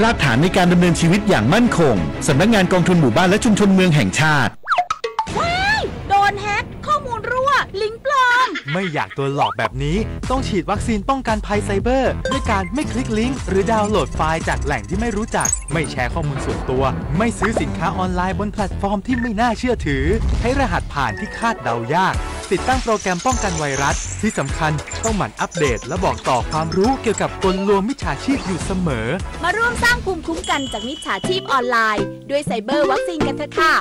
รากฐานในการดำเนินชีวิตอย่างมั่นคง สำนักงานกองทุนหมู่บ้านและชุมชนเมืองแห่งชาติ ว้าย โดนแฮ็ก ข้อมูลรั่ว ลิงก์ปลอม ไม่อยากโดนหลอกแบบนี้ ต้องฉีดวัคซีนป้องกันภัยไซเบอร์ ด้วยการไม่คลิกลิงก์หรือดาวน์โหลดไฟล์จากแหล่งที่ไม่รู้จัก ไม่แชร์ข้อมูลส่วนตัว ไม่ซื้อสินค้าออนไลน์บนแพลตฟอร์มที่ไม่น่าเชื่อถือ ใช้รหัสผ่านที่คาดเดายาก ติดตั้งโปรแกรมป้องกันไวรัส ที่สำคัญต้องหมั่นอัปเดตและบอกต่อความรู้เกี่ยวกับกลลวงมิจฉาชีพอยู่เสมอ มาร่วมสร้างภูมิคุ้มกันจากมิจฉาชีพออนไลน์ ด้วยไซเบอร์วัคซีนกันเถอะค่ะ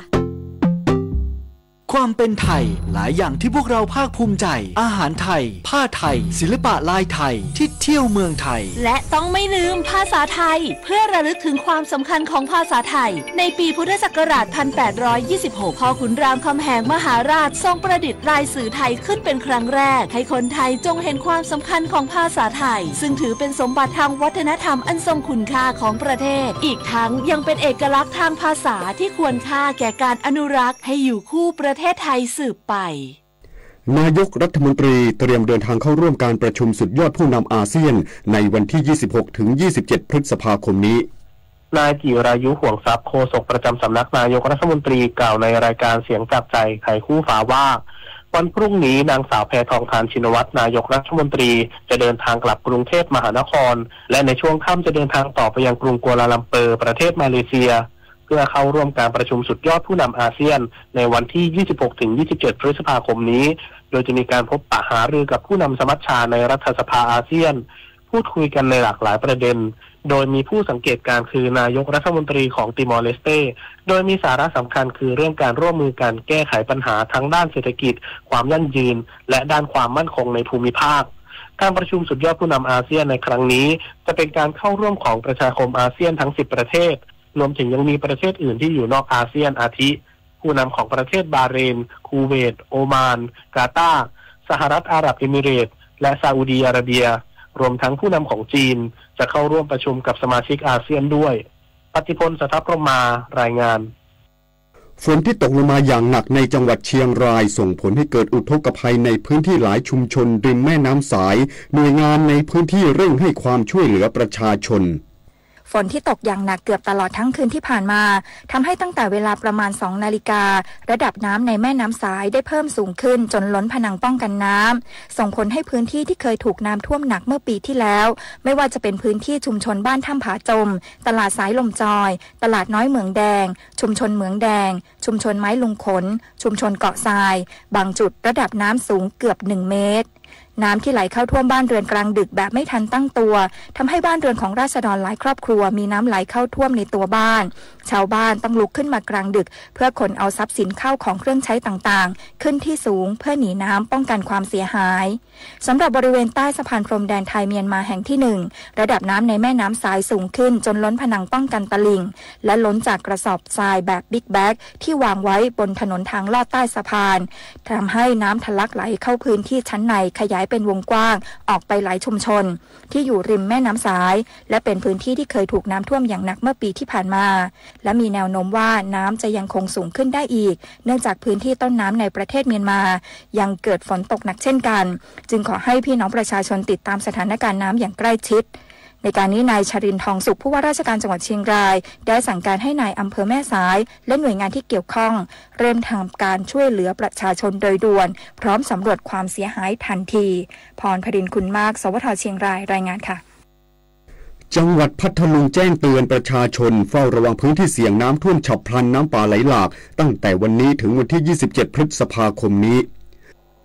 ความเป็นไทย หลายอย่างที่พวกเราภาคภูมิใจ อาหารไทย ผ้าไทย ศิลปะลายไทย ที่เที่ยวเมืองไทย และต้องไม่ลืมภาษาไทย เพื่อระลึกถึงความสำคัญของภาษาไทย ในปีพุทธศักราช พันแปดร้อยยี่สิบหก พ่อขุนรามคำแหงมหาราชทรงประดิษฐ์ลายสื่อไทยขึ้นเป็นครั้งแรก ให้คนไทยจงเห็นความสำคัญของภาษาไทย ซึ่งถือเป็นสมบัติทางวัฒนธรรมอันทรงคุณค่าของประเทศ อีกทั้งยังเป็นเอกลักษณ์ทางภาษาที่ควรค่าแก่การอนุรักษ์ให้อยู่คู่ประเทศไทยสืบไป นายกรัฐมนตรีเตรียมเดินทางเข้าร่วมการประชุมสุดยอดผู้นำอาเซียนในวันที่ ยี่สิบหก ถึง ยี่สิบเจ็ด พฤษภาคมนี้ นายจิรายุ ห่วงทรัพย์ โฆษกประจำสำนักนายกรัฐมนตรี กล่าวในรายการเสียงจากใจไขคู่ฟ้าว่า วันพรุ่งนี้นางสาวแพทองธาร ชินวัตร นายกรัฐมนตรี จะเดินทางกลับกรุงเทพมหานคร และในช่วงค่ำจะเดินทางต่อไปยังกรุงกัวลาลัมเปอร์ ประเทศมาเลเซีย เพื่อเข้าร่วมการประชุมสุดยอดผู้นำอาเซียน ในวันที่ ยี่สิบหก ถึง ยี่สิบเจ็ด พฤษภาคมนี้ โดยจะมีการพบปะหารือกับผู้นำสมัชชาในรัฐสภาอาเซียน พูดคุยกันในหลากหลายประเด็น โดยมีผู้สังเกตการณ์คือนายกรัฐมนตรีของติมอร์เลสเต้ โดยมีสาระสำคัญคือเรื่องการร่วมมือกันแก้ไขปัญหาทั้งด้านเศรษฐกิจ ความยั่งยืน และด้านความมั่นคงในภูมิภาค การประชุมสุดยอดผู้นำอาเซียนในครั้งนี้ จะเป็นการเข้าร่วมของประชาคมอาเซียนทั้ง สิบ ประเทศ รวมถึงยังมีประเทศอื่นที่อยู่นอกอาเซียน อาทิ ผู้นำของประเทศบาห์เรน คูเวต โอมาน กาตาร์ สหรัฐอาหรับเอมิเรตส์ และซาอุดีอาระเบีย รวมทั้งผู้นำของจีน จะเข้าร่วมประชุมกับสมาชิกอาเซียนด้วย ปฏิพล สัทธพรหมมา รายงาน ฝนที่ตกลงมาอย่างหนักในจังหวัดเชียงราย ส่งผลให้เกิดอุทกภัยในพื้นที่หลายชุมชนริมแม่น้ำสาย หน่วยงานในพื้นที่เร่งให้ความช่วยเหลือประชาชน ฝนที่ตกอย่างหนักเกือบตลอดทั้งคืนที่ผ่านมา ทำให้ตั้งแต่เวลาประมาณ สองนาฬิกา ระดับน้ำในแม่น้ำสายได้เพิ่มสูงขึ้นจนล้นผนังป้องกันน้ำ ส่งผลให้พื้นที่ที่เคยถูกน้ำท่วมหนักเมื่อปีที่แล้ว ไม่ว่าจะเป็นพื้นที่ชุมชนบ้านถ้ำผาจม ตลาดสายลมจอย ตลาดน้อยเหมืองแดง ชุมชนเหมืองแดง ชุมชนไม้ลุงขน ชุมชนเกาะทราย บางจุดระดับน้ำสูงเกือบ หนึ่งเมตร น้ำที่ไหลเข้าท่วมบ้านเรือนกลางดึกแบบไม่ทันตั้งตัว ทำให้บ้านเรือนของราษฎรหลายครอบครัวมีน้ำไหลเข้าท่วมในตัวบ้าน ชาวบ้านต้องลุกขึ้นมากลางดึก เพื่อขนเอาทรัพย์สินข้าวของเครื่องใช้ต่างๆ ขึ้นที่สูงเพื่อหนีน้ำป้องกันความเสียหาย สำหรับบริเวณใต้สะพานพรมแดนไทยเมียนมาแห่งที่หนึ่ง ระดับน้ำในแม่น้ำสายสูงขึ้นจนล้นผนังป้องกันตลิ่ง และล้นจากกระสอบทรายแบบบิ๊กแบ็กที่วางไว้บนถนนทางลอดใต้สะพาน ทำให้น้ำทะลักไหลเข้าพื้นที่ชั้นในขยายเป็นวงกว้างออกไปหลายชุมชน ที่อยู่ริมแม่น้ำสาย และเป็นพื้นที่ที่เคยถูกน้ำท่วมอย่างหนักเมื่อปีที่ผ่านมา และมีแนวโน้มว่าน้ำจะยังคงสูงขึ้นได้อีก เนื่องจากพื้นที่ต้นน้ำในประเทศเมียนมา ยังเกิดฝนตกหนักเช่นกัน จึงขอให้พี่น้องประชาชนติดตามสถานการณ์น้ำอย่างใกล้ชิด ในการนี้นายชรินทร์ ทองสุข ผู้ว่าราชการจังหวัดเชียงราย ได้สั่งการให้นายอำเภอแม่สาย และหน่วยงานที่เกี่ยวข้อง เริ่มทำการช่วยเหลือประชาชนโดยด่วน พร้อมสำรวจความเสียหายทันที พรพรินทร์ คุณมาก สวท เชียงราย รายงานค่ะ จังหวัดพัทลุงแจ้งเตือนประชาชนเฝ้าระวังพื้นที่เสี่ยงน้ำท่วมฉับพลันน้ำป่าไหลหลาก ตั้งแต่วันนี้ถึงวันที่ ยี่สิบเจ็ด พฤษภาคมนี้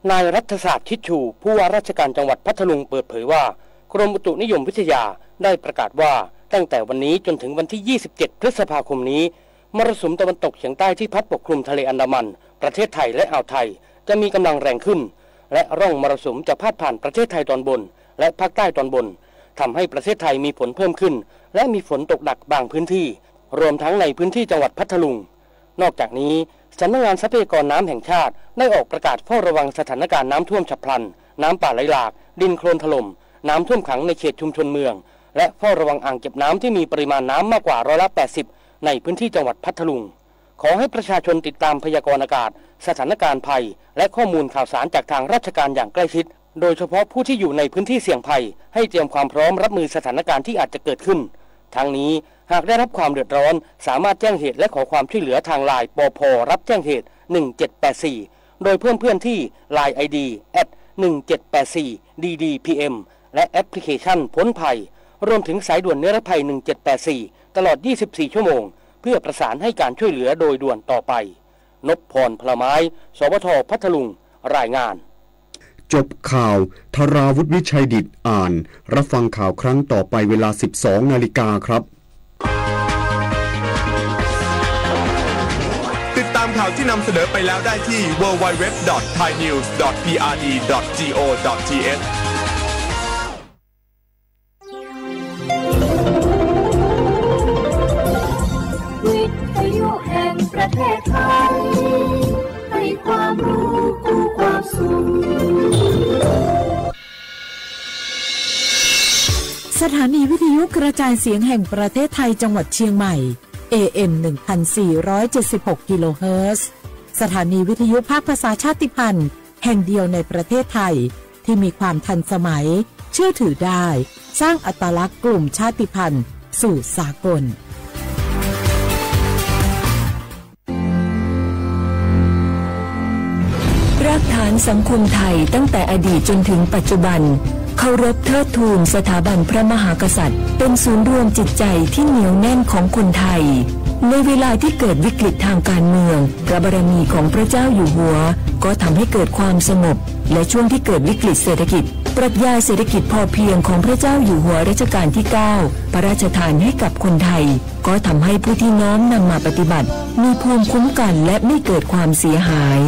นายรัฐศาสตร์ ชิดชู ผู้ว่าราชการจังหวัดพัทลุงเปิดเผยว่า กรมอุตุนิยมวิทยาได้ประกาศว่า ตั้งแต่วันนี้จนถึงวันที่ ยี่สิบเจ็ด พฤษภาคมนี้ มรสุมตะวันตกเฉียงใต้ที่พัดปกคลุมทะเลอันดามัน ประเทศไทยและอ่าวไทย จะมีกำลังแรงขึ้น และร่องมรสุมจะพาดผ่านประเทศไทยตอนบน และภาคใต้ตอนบน ทำให้ประเทศไทยมีฝนเพิ่มขึ้น และมีฝนตกหนักบางพื้นที่ รวมทั้งในพื้นที่จังหวัดพัทลุง นอกจากนี้ สำนักงานทรัพยากรน้ำแห่งชาติ ได้ออกประกาศเฝ้าระวังสถานการณ์น้ำท่วมฉับพลัน น้ำป่าไหลหลาก ดินโคลนถล่ม น้ำท่วมขังในเขตชุมชนเมือง และเฝ้าระวังอ่างเก็บน้ำที่มีปริมาณน้ำมากกว่าร้อยละ แปดสิบ ในพื้นที่จังหวัดพัทลุง ขอให้ประชาชนติดตามพยากรณ์อากาศ สถานการณ์ภัย และข้อมูลข่าวสารจากทางราชการอย่างใกล้ชิด โดยเฉพาะผู้ที่อยู่ในพื้นที่เสี่ยงภัย ให้เตรียมความพร้อมรับมือสถานการณ์ที่อาจจะเกิดขึ้น ทั้งนี้ หากได้รับความเดือดร้อน สามารถแจ้งเหตุและขอความช่วยเหลือทางไลน์ ปภ รับแจ้งเหตุ หนึ่งเจ็ดแปดสี่ โดยเพิ่มเพื่อนที่ ไลน์ ไอดี แอท หนึ่งเจ็ดแปดสี่ ดีดีพีเอ็ม และแอปพลิเคชันพ้นภัย รวมถึงสายด่วนนิรภัย หนึ่งเจ็ดแปดสี่ ตลอด ยี่สิบสี่ ชั่วโมง เพื่อประสานให้การช่วยเหลือโดยด่วนต่อไป นพพร พลไม้ สวท พัทลุง รายงาน จบข่าว ธราวุฒิ วิชัยดิษฐ์อ่าน รับฟังข่าวครั้งต่อไปเวลา สิบสอง นาฬิกาครับ ติดตามข่าวที่นำเสนอไปแล้วได้ที่ ดับเบิลยู ดับเบิลยู ดับเบิลยู ดอท ไทยนิวส์ ดอท พีอาร์ดี ดอท จี โอ ดอท ที เอช วิทยุแห่งประเทศไทย ให้ความรู้คู่ความสุข สถานีวิทยุกระจายเสียงแห่งประเทศไทยจังหวัดเชียงใหม่ เอเอ็ม หนึ่งพันสี่ร้อยเจ็ดสิบหก กิโลเฮิรตซ์ สถานีวิทยุภาคภาษาชาติพันธุ์แห่งเดียวในประเทศไทย ที่มีความทันสมัย เชื่อถือได้ สร้างอัตลักษณ์กลุ่มชาติพันธุ์สู่สากล รากฐานสังคมไทยตั้งแต่อดีตจนถึงปัจจุบัน เคารพเทิดทูนสถาบันพระมหากษัตริย์ เป็นศูนย์รวมจิตใจที่เหนียวแน่นของคนไทย ในเวลาที่เกิดวิกฤตทางการเมือง พระบารมีของพระเจ้าอยู่หัว ก็ทำให้เกิดความสงบ และช่วงที่เกิดวิกฤตเศรษฐกิจ ปรัชญาเศรษฐกิจพอเพียงของพระเจ้าอยู่หัวรัชกาลที่ เก้า พระราชทานให้กับคนไทย ก็ทำให้ผู้ที่น้อมนำมาปฏิบัติ มีภูมิคุ้มกันและไม่เกิดความเสียหาย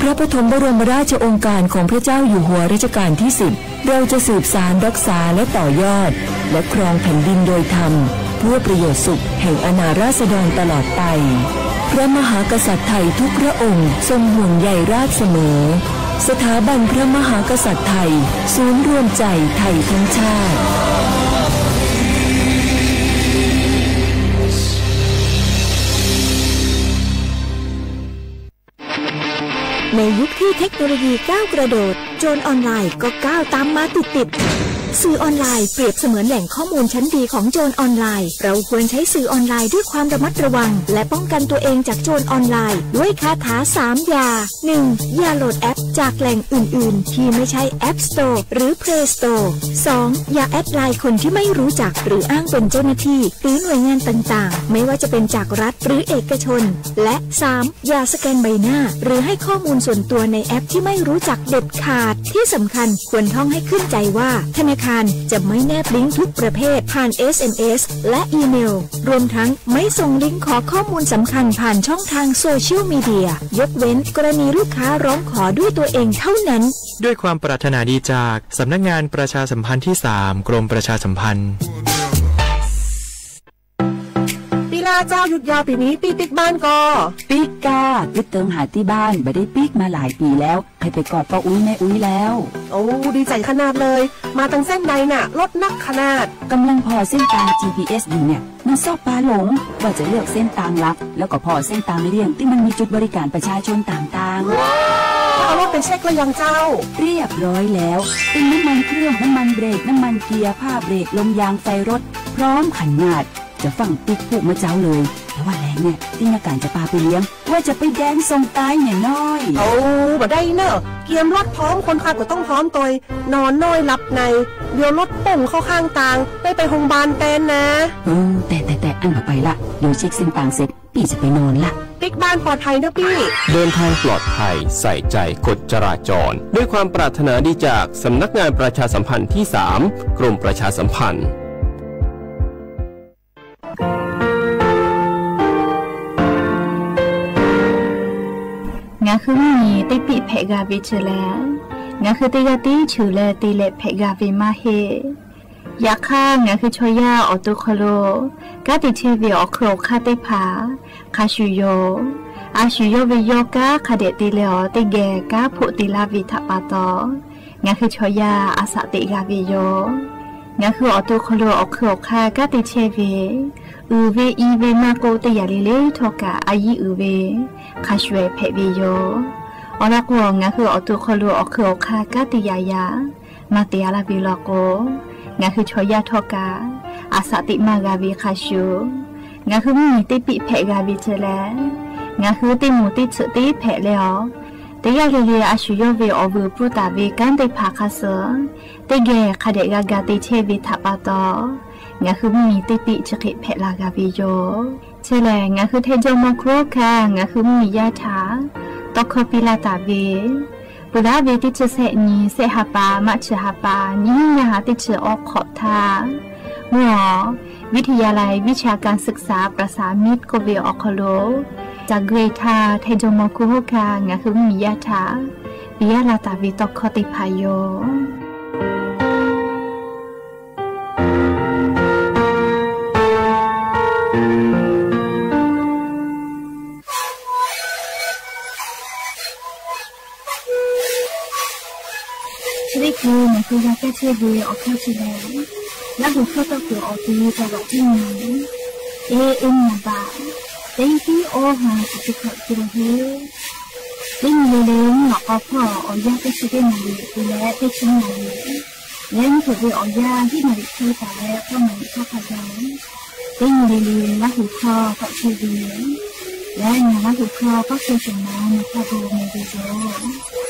พระปฐมบรมราชโองการของพระเจ้าอยู่หัวรัชกาลที่ สิบ เราจะสืบสานรักษาและต่อยอด และครองแผ่นดินโดยธรรม เพื่อประโยชน์สุขแห่งอาณาราษฎรตลอดไป พระมหากษัตริย์ไทยทุกพระองค์ทรงห่วงใยราษฎรเสมอ สถาบันพระมหากษัตริย์ไทย ศูนย์รวมใจไทยทั้งชาติ ในยุคที่เทคโนโลยีก้าวกระโดด โจรออนไลน์ก็ก้าวตามมาติดๆ สื่อออนไลน์เปรียบเสมือนแหล่งข้อมูลชั้นดีของโจรออนไลน์ เราควรใช้สื่อออนไลน์ด้วยความระมัดระวัง และป้องกันตัวเองจากโจรออนไลน์ ด้วยคาถาสามอย่า หนึ่ง อย่าโหลดแอปจากแหล่งอื่นๆ ที่ไม่ใช่ App Store หรือ Play Store สอง อย่าแอดไลน์คนที่ไม่รู้จัก หรืออ้างเป็นเจ้าหน้าที่ หรือหน่วยงานต่างๆ ไม่ว่าจะเป็นจากรัฐหรือเอกชน และ สาม อย่าสแกนใบหน้า หรือให้ข้อมูลส่วนตัวในแอปที่ไม่รู้จักเด็ดขาด ที่สำคัญควรท่องให้ขึ้นใจว่า ธนาคารจะไม่แนบลิงก์ทุกประเภทผ่าน เอสเอ็มเอส และอีเมล รวมทั้งไม่ส่งลิงก์ขอข้อมูลสำคัญผ่านช่องทางโซเชียลมีเดีย ยกเว้นกรณีลูกค้าร้องขอด้วยตัวเองเท่านั้น ด้วยความปรารถนาดีจากสำนักงานประชาสัมพันธ์ที่ สาม กรมประชาสัมพันธ์ ปีหน้าเจ้าหยุดยาวปีนี้ปี้ปิ๊กบ้านก่อ ปิ๊กกา กึ๊ดเติมหาที่บ้าน บ่ได้ปิ๊กมาหลายปีแล้ว ใครไปกอดป้าอุ๊ยแม่อุ๊ยแล้ว โอ้ ดีใจขนาดเลย มาตังเส้นใดน่ะ รถนักขนาด กำลังผ่อเส้นตาง จีพีเอส อยู่เนี่ย มันชอบปาหลง ว่าจะเลือกเส้นตางลัด แล้วก็ผ่อเส้นตางเลี่ยงที่มันมีจุดบริการประชาชนต่างๆ แล้วเอารถไปเช็คแล้วยังเจ้า เรียบร้อยแล้ว เป็นน้ำมันเครื่อง น้ำมันเบรก น้ำมันเกียร์ ผ้าเบรก ลมยาง ไฟรถ พร้อมขนาด จะฟั่งปิ๊กพูกเมื่อเจ๊าเลย แต่ว่าแลงเนี่ย ตี้นักการจะปาไปเลี้ยง ว่าจะไปแดนส่งตายเนี่ยน้อย โอ้ บ่ได้เนอะ เกียมรถพร้อม คนขับก็ต้องพร้อมตวย นอนน้อยหลับใน เดี๋ยวรถป่งเข้าข้างตาง ได้ไปโฮงพยาบาลแตนนะ เออ แต่แต่แต่อั้นบ่ไปละ เดี๋ยวเช็คเส้นตางเสร็จ ปี้จะไปนอนละ ปิ๊กบ้านปลอดภัยเนอะปี้ เดินทางปลอดภัย ใส่ใจกฎจราจร ด้วยความปรารถนาดีจากสำนักงานประชาสัมพันธ์ที่ สาม กรมประชาสัมพันธ์ Ngaˬ hui mvuhˇ miˬ teˇ piˆ hpehꞈ g'a ve chi leh, ngaˬ hui teˇ g'aˇ tiˉ cheuˬ leh te leh hpehꞈ g'a ve maˇ heˆ. Yaꞈ hk'aˇ, ngaˬ hui chaw yaˇ awˬ to hk'aw lo kanˉ te chehˇ ve awˬ hk'eun awˬ hk'aˇ teˇ hpaˍ hk'a shuˍ yoˬ. A shuˍ yawˇ ve yawˇ kanˉ hk'a dehꞈ te leh awˬ teˇ geh kanˉ hpoˆ te laˇ ve htaꞈ pa taw, ngaˬ hui chaw yaˇ a shaꞈ teꞈ g'a ve yoˬ. Ngaˬ hui awˬ to hk'aw lo awˬ hk'eun awˬ hk'aˇ kanˉ te chehˇ ve, uiˍ ve i ve maˇ k'oˆ, teˇ yanˇ le le htawˇ kaꞈ a yiˉ uiˍ ve hk'a shuˍ hpehꞈ ve yoˬ. Awˬ lawn k'o, ngaˬ hui awˬ to hk'aw lo awˬ hk'eun awˬ hk'aˇ kanˉ te yaꞈ yaꞈ maˇ te a laˇ ve law k'o, ngaˬ hui chaw yaˇ htawˇ kaꞈ a shaꞈ teꞈ maˇ g'a ve hk'a shuˍ, ngaˬ hui mvuhˇmiˬ teˇ piˆ hpehꞈ g'a ve chi lehˬ, ngaˬ hui teˇ moˍ teˇ tsuhꞈ teˇ hpehꞈ leh awˬ, teˇ g'aˇ le le a shu yawˇ ve awˬ vuiˬ pfuhˇ taˍ ve kanˉ teˇ hpaˍ hk'a suh teˇ geh hk'a dehꞈ g'a ga te chehˇ ve htaꞈ pa taw, ngaˬ hui mvuhˇmiˬ teˇ piˆ chi hk'e hpehꞈ la g'a ve yoˬ. Chi lehˬ, ngaˬ hui Htaiˇ jawˇmawˇ hkunˉ hawˉ hkanˇ ngaˬ hui mvuhˇmiˬ yaˇ htaꞈ tawˇ hkawˇ piˇ laˇ taˍ ve, peuˬ laˇ ve teˇ chi sehˆ nyi, sehˆ ha pa, March ha pa, nyiˇ hinˉ ngaˇ ha teˇ chi awˬ hk'awꞈ htaˇ, mvuhˇ awˬ วิทยาลัยวิชาการศึกษาประสามิตร k'oˆ ve awˬ hk'aw lo, ca gui htaˇ Htaiˇ jawˇmawˇ hkunˉ hawˉ hkanˇ ngaˬ hui mvuhˇmiˬ yaˇ htaꞈ piˇ laˇ taˍ ve tawˇ hkawˇ teˇ hpaˍ yoˬ. Chi teˇ hkui ngaˬ hui g'a kaˇ chehˇ ve awˬ hkawˇ chi lehˬ, Laˇ huˍ hkawˇ tawˇ kuiˬ awˬ ti taˍ laꞈ tiˉ nyi, e e nyi baꞈ, teˇ tiˉ awˬ ha chi teˇ hkawꞈ te la heˆ. Teˇ nyi le le mvuhˇ lawꞈ k'aw hpawˇ awˬ yanˇ teˇ chi teˇ naˍ riˍ te leh teˇ chi naˍ riˍ, leh mvuhˇ hk'oꞈ ve awˬ yanˇ hiˉ naˍ riˍ hk'e taˍ leh k'awˇ naˍ riˍ hkawˇ hk'a gaˬ, teˇ nyi le le Laˇ huˍ hkawˇ tawˆ chehˇ ve leh, ngaˬ Laˇ huˍ hkawˇ k'awˇ chehˇ shawˍ ma na hk'a gaˬ meh ve yoˬ.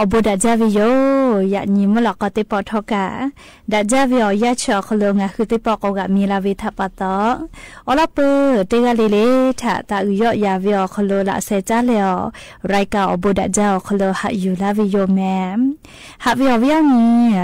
Awˬ bon daꞈ jaˇ ve yoˬ. Yaꞈ nyi mvuhˇ lawꞈ k'aw teˇ pawˆ htawˇ kaꞈ, daꞈ jaˇ ve awˬ yanˇ chi awˬ hk'aw lo ngaˬ hui teˇ pawˆ k'awꞈ g'aꞈ mi la ve htaꞈ pa taw, awˉ lawˉ peuˬ teˇ g'aˇ le le htaꞈ taꞈ uiˍ yawˆ yaˍ ve awˬ hk'aw lo laꞈ sheh caˉ leh awˬ, รายการ awˬ bon daꞈ jaˇ awˬ hk'aw lo haꞈ yuˬ laˇ ve yoˬ mehˍ. Haꞈ ve awˬ viˉ awˬ nyi,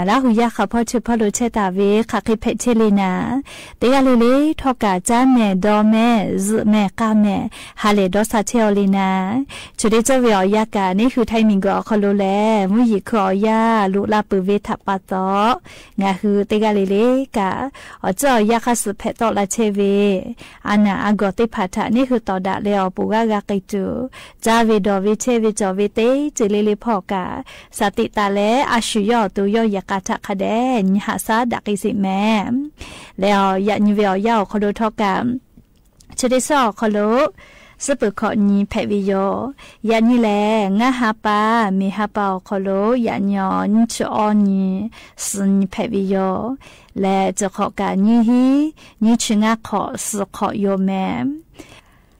Laˇ huˍ yaˇ hk'aˬ hpawˇ chi hpawˇ lo chehˇ taˍ ve hk'aˬ hk'e hpehꞈ chehˇ le naˍ, teˇ g'aˇ le le htawˇ kaꞈ caˉ mehˍ, dawˇ mehˍ, zuhꞈ mehˍ, k'aˇ mehˍ, ha lehˬ dawˇ sha chehˇ aw le naˍ, chi teˇ ceuˬ ve awˬ yanˇ kaꞈ neˇ hui Htaiˇ miˬguiˬ awˬ hk'aw lo lehˬ mvuhˇ yeˬ hkui awˬ yanˇ loꞈ la peuˬ ve htaꞈ pa taw, ngaˬ hui teˇ g'aˇ le le kaꞈ awˬ ceuˬ awˬ yanˇ hk'aˇ suh hpehꞈ tawˆ la chehˇ ve a naˬ a gawˬ teˇ hpaˍ htaꞈ neˇ hui tawˍ daꞈ leh awˬ pon g'aˇ g'a k'ai tuˬ, caˇ ve dawˬ ve chehˇ ve cawˬ ve teˇ ceuˬ le le hpawˇ kaꞈ, shaˍ tiꞈ taˍ leh a shu yawˇ awˬ to yawˇ yehˬ k'a htaꞈ hk'a dehꞈ nyi haꞈ shaˉ daꞈ k'ai sheˍ mehˍ. Leh yaꞈ nyi ve awˬ yanˇ awˬ hk'aw lo htawˇ kaꞈ, chi teˇ suhˉ awˬ hk'aw lo suhˉ peuˬ hkawꞈ nyi hpehꞈ ve yoˬ. Yaꞈ nyi lehˬ, ngaˇ ha pa, miˬ ha pa awˬ hk'aw lo yaꞈ nyi awˬ nyiˇ chi awˇ nyi suhˍ nyi hpehꞈ ve yoˬ. Leh ceuˬ hk'awꞈ kaꞈ nyiˇ hinˉ nyiˇ chi ngaˇ hk'awꞈ suhˍ hk'awꞈ yoˬ mehˍ.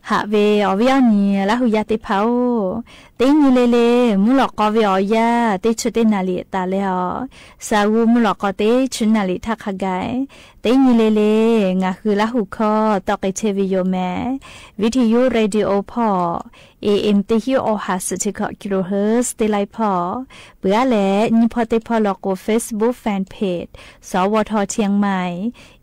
Haꞈ ve awˬ viˉ awˬ nyi Laˇ huˍ yaˇ teˇ hpaˍ-oˬ, teˇ nyi le le mvuhˇ lawꞈ k'aw ve awˬ yanˇ teˇ chi teˇ naˍ riˍ taˍ leh awˬ, sha g'uˇ mvuhˇ lawꞈ k'aw teˇ chi naˍ riˍ htaˇ hk'a gaˬ, teˇ nyi le le ngaˬ hui Laˇ huˍ hkawˇ tawˆ k'ai chehˇ ve yoˬ mehˍ. Viˉ hteˇ yuˇ radio hpawˇ, A M teˇ hinˉ awˬ ha suhˍ chi hkawꞈ kilohertz teˇ laiˉ hpawˇ, peuˬ aˉ leh nyiˇ hpawˇ teˇ hpawˇ law k'o Facebook fan page สวท เชียงใหม่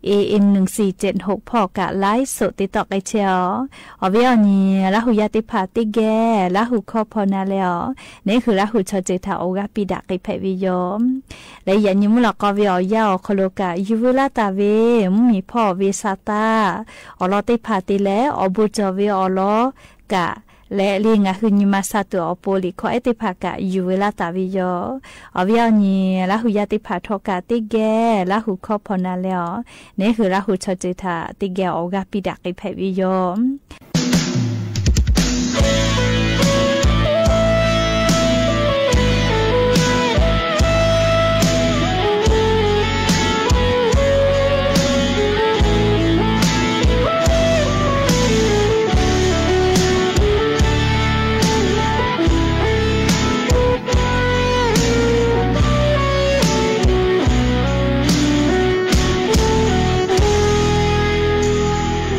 A M หนึ่งสี่เจ็ดหก hpawˇ kaꞈ ไลฟ์สด te tawˆ k'ai chehˇ aw. Awˬ viˉ awˬ nyi Laˇ huˍ yaˇ teˇ hpaˍ teˇ geh Laˇ huˍ hkawˇ hpaw na leh awˬ, neˇ hui Laˇ huˍ chaw ceuˬ htaꞈ awˬ g'aˇ piˇ daꞈ k'ai hpehꞈ ve yoˬ. Leh yaꞈ nyi mvuhˇ lawꞈ k'aw ve awˬ yanˇ awˬ hk'aw lo kaꞈ yuˬ veu laˇ taˍ ve mvuhˇ miˬ hpawˇ ve sha taˇ awˬ lawn teˇ hpaˍ te leh awˬ bon cawˬ ve awˬ lawn kaꞈ leh le ngaˬ hui nyi ma sha tuˬ awˬ pon liꞈ hkawˇ ehˉ teˇ hpaˍ kaꞈ yuˬ veu laˇ taˍ ve yoˬ. Awˬ viˉ awˬ nyi Laˇ huˍ yaˇ teˇ hpaˍ htawˇ kaꞈ teˇ geh Laˇ huˍ hkawˇ hpaw na leh awˬ, neˇ hui Laˇ huˍ chaw ceuˬ htaꞈ teˇ geh awˬ g'aˇ piˇ daꞈ k'ai hpehꞈ ve yoˬ.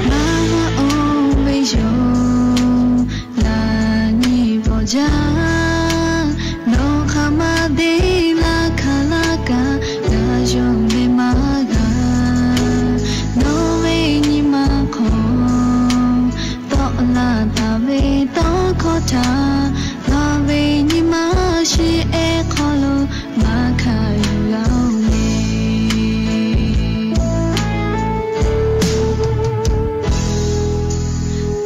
Maˇ haꞈ oˇ ve yoˬ, ngaˬ nyi bawˬ jaˇ. Nawˬ hk'aˬ ma te laˇ hk'aˬ laˇ kaꞈ ngaˬ yonˍ ve maˇ g'a. Nawˬ ve nyi ma hk'aw tawˆ la taˍ ve tawˇ hkawˇ htaꞈ ngaˬ ve nyi ma shiˍ ehˉ hk'aw lo maˇ hkanˍ yuˬ g'a-oˬ le.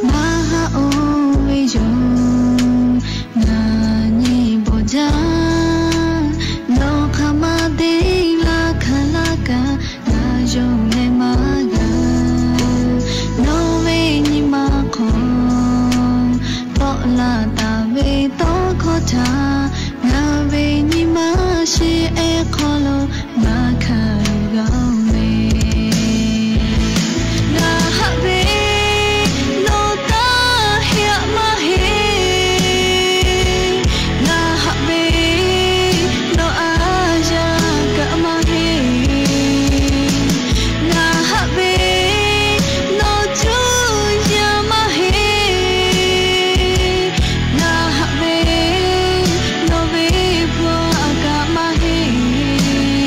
Maˇ haꞈ oˇ ve yoˬ, ngaˬ nyi bawˬ jaˇ. Nawˬ hk'aˬ ma te laˇ hk'aˬ laˇ kaꞈ ngaˬ yonˍ leh maˇ g'a. Nawˬ ve nyi ma hk'aw tawˆ la taˍ ve tawˇ hkawˇ htaꞈ ngaˬ ve nyi ma shiˍ ehˉ hk'aw lo maˇ hkanˍ yuˬ g'a-oˬ le. Ngaˬ haꞈ ve nawˬ taˇ heˆ aꞈ maˇ heˆ. Ngaˬ haꞈ ve nawˬ a yaˇ kaꞈ maˇ heˆ. Ngaˬ haꞈ ve nawˬ cuˇ yaˇ maˇ heˆ. Ngaˬ haꞈ ve nawˬ ve hpu a kaꞈ maˇ heˆ.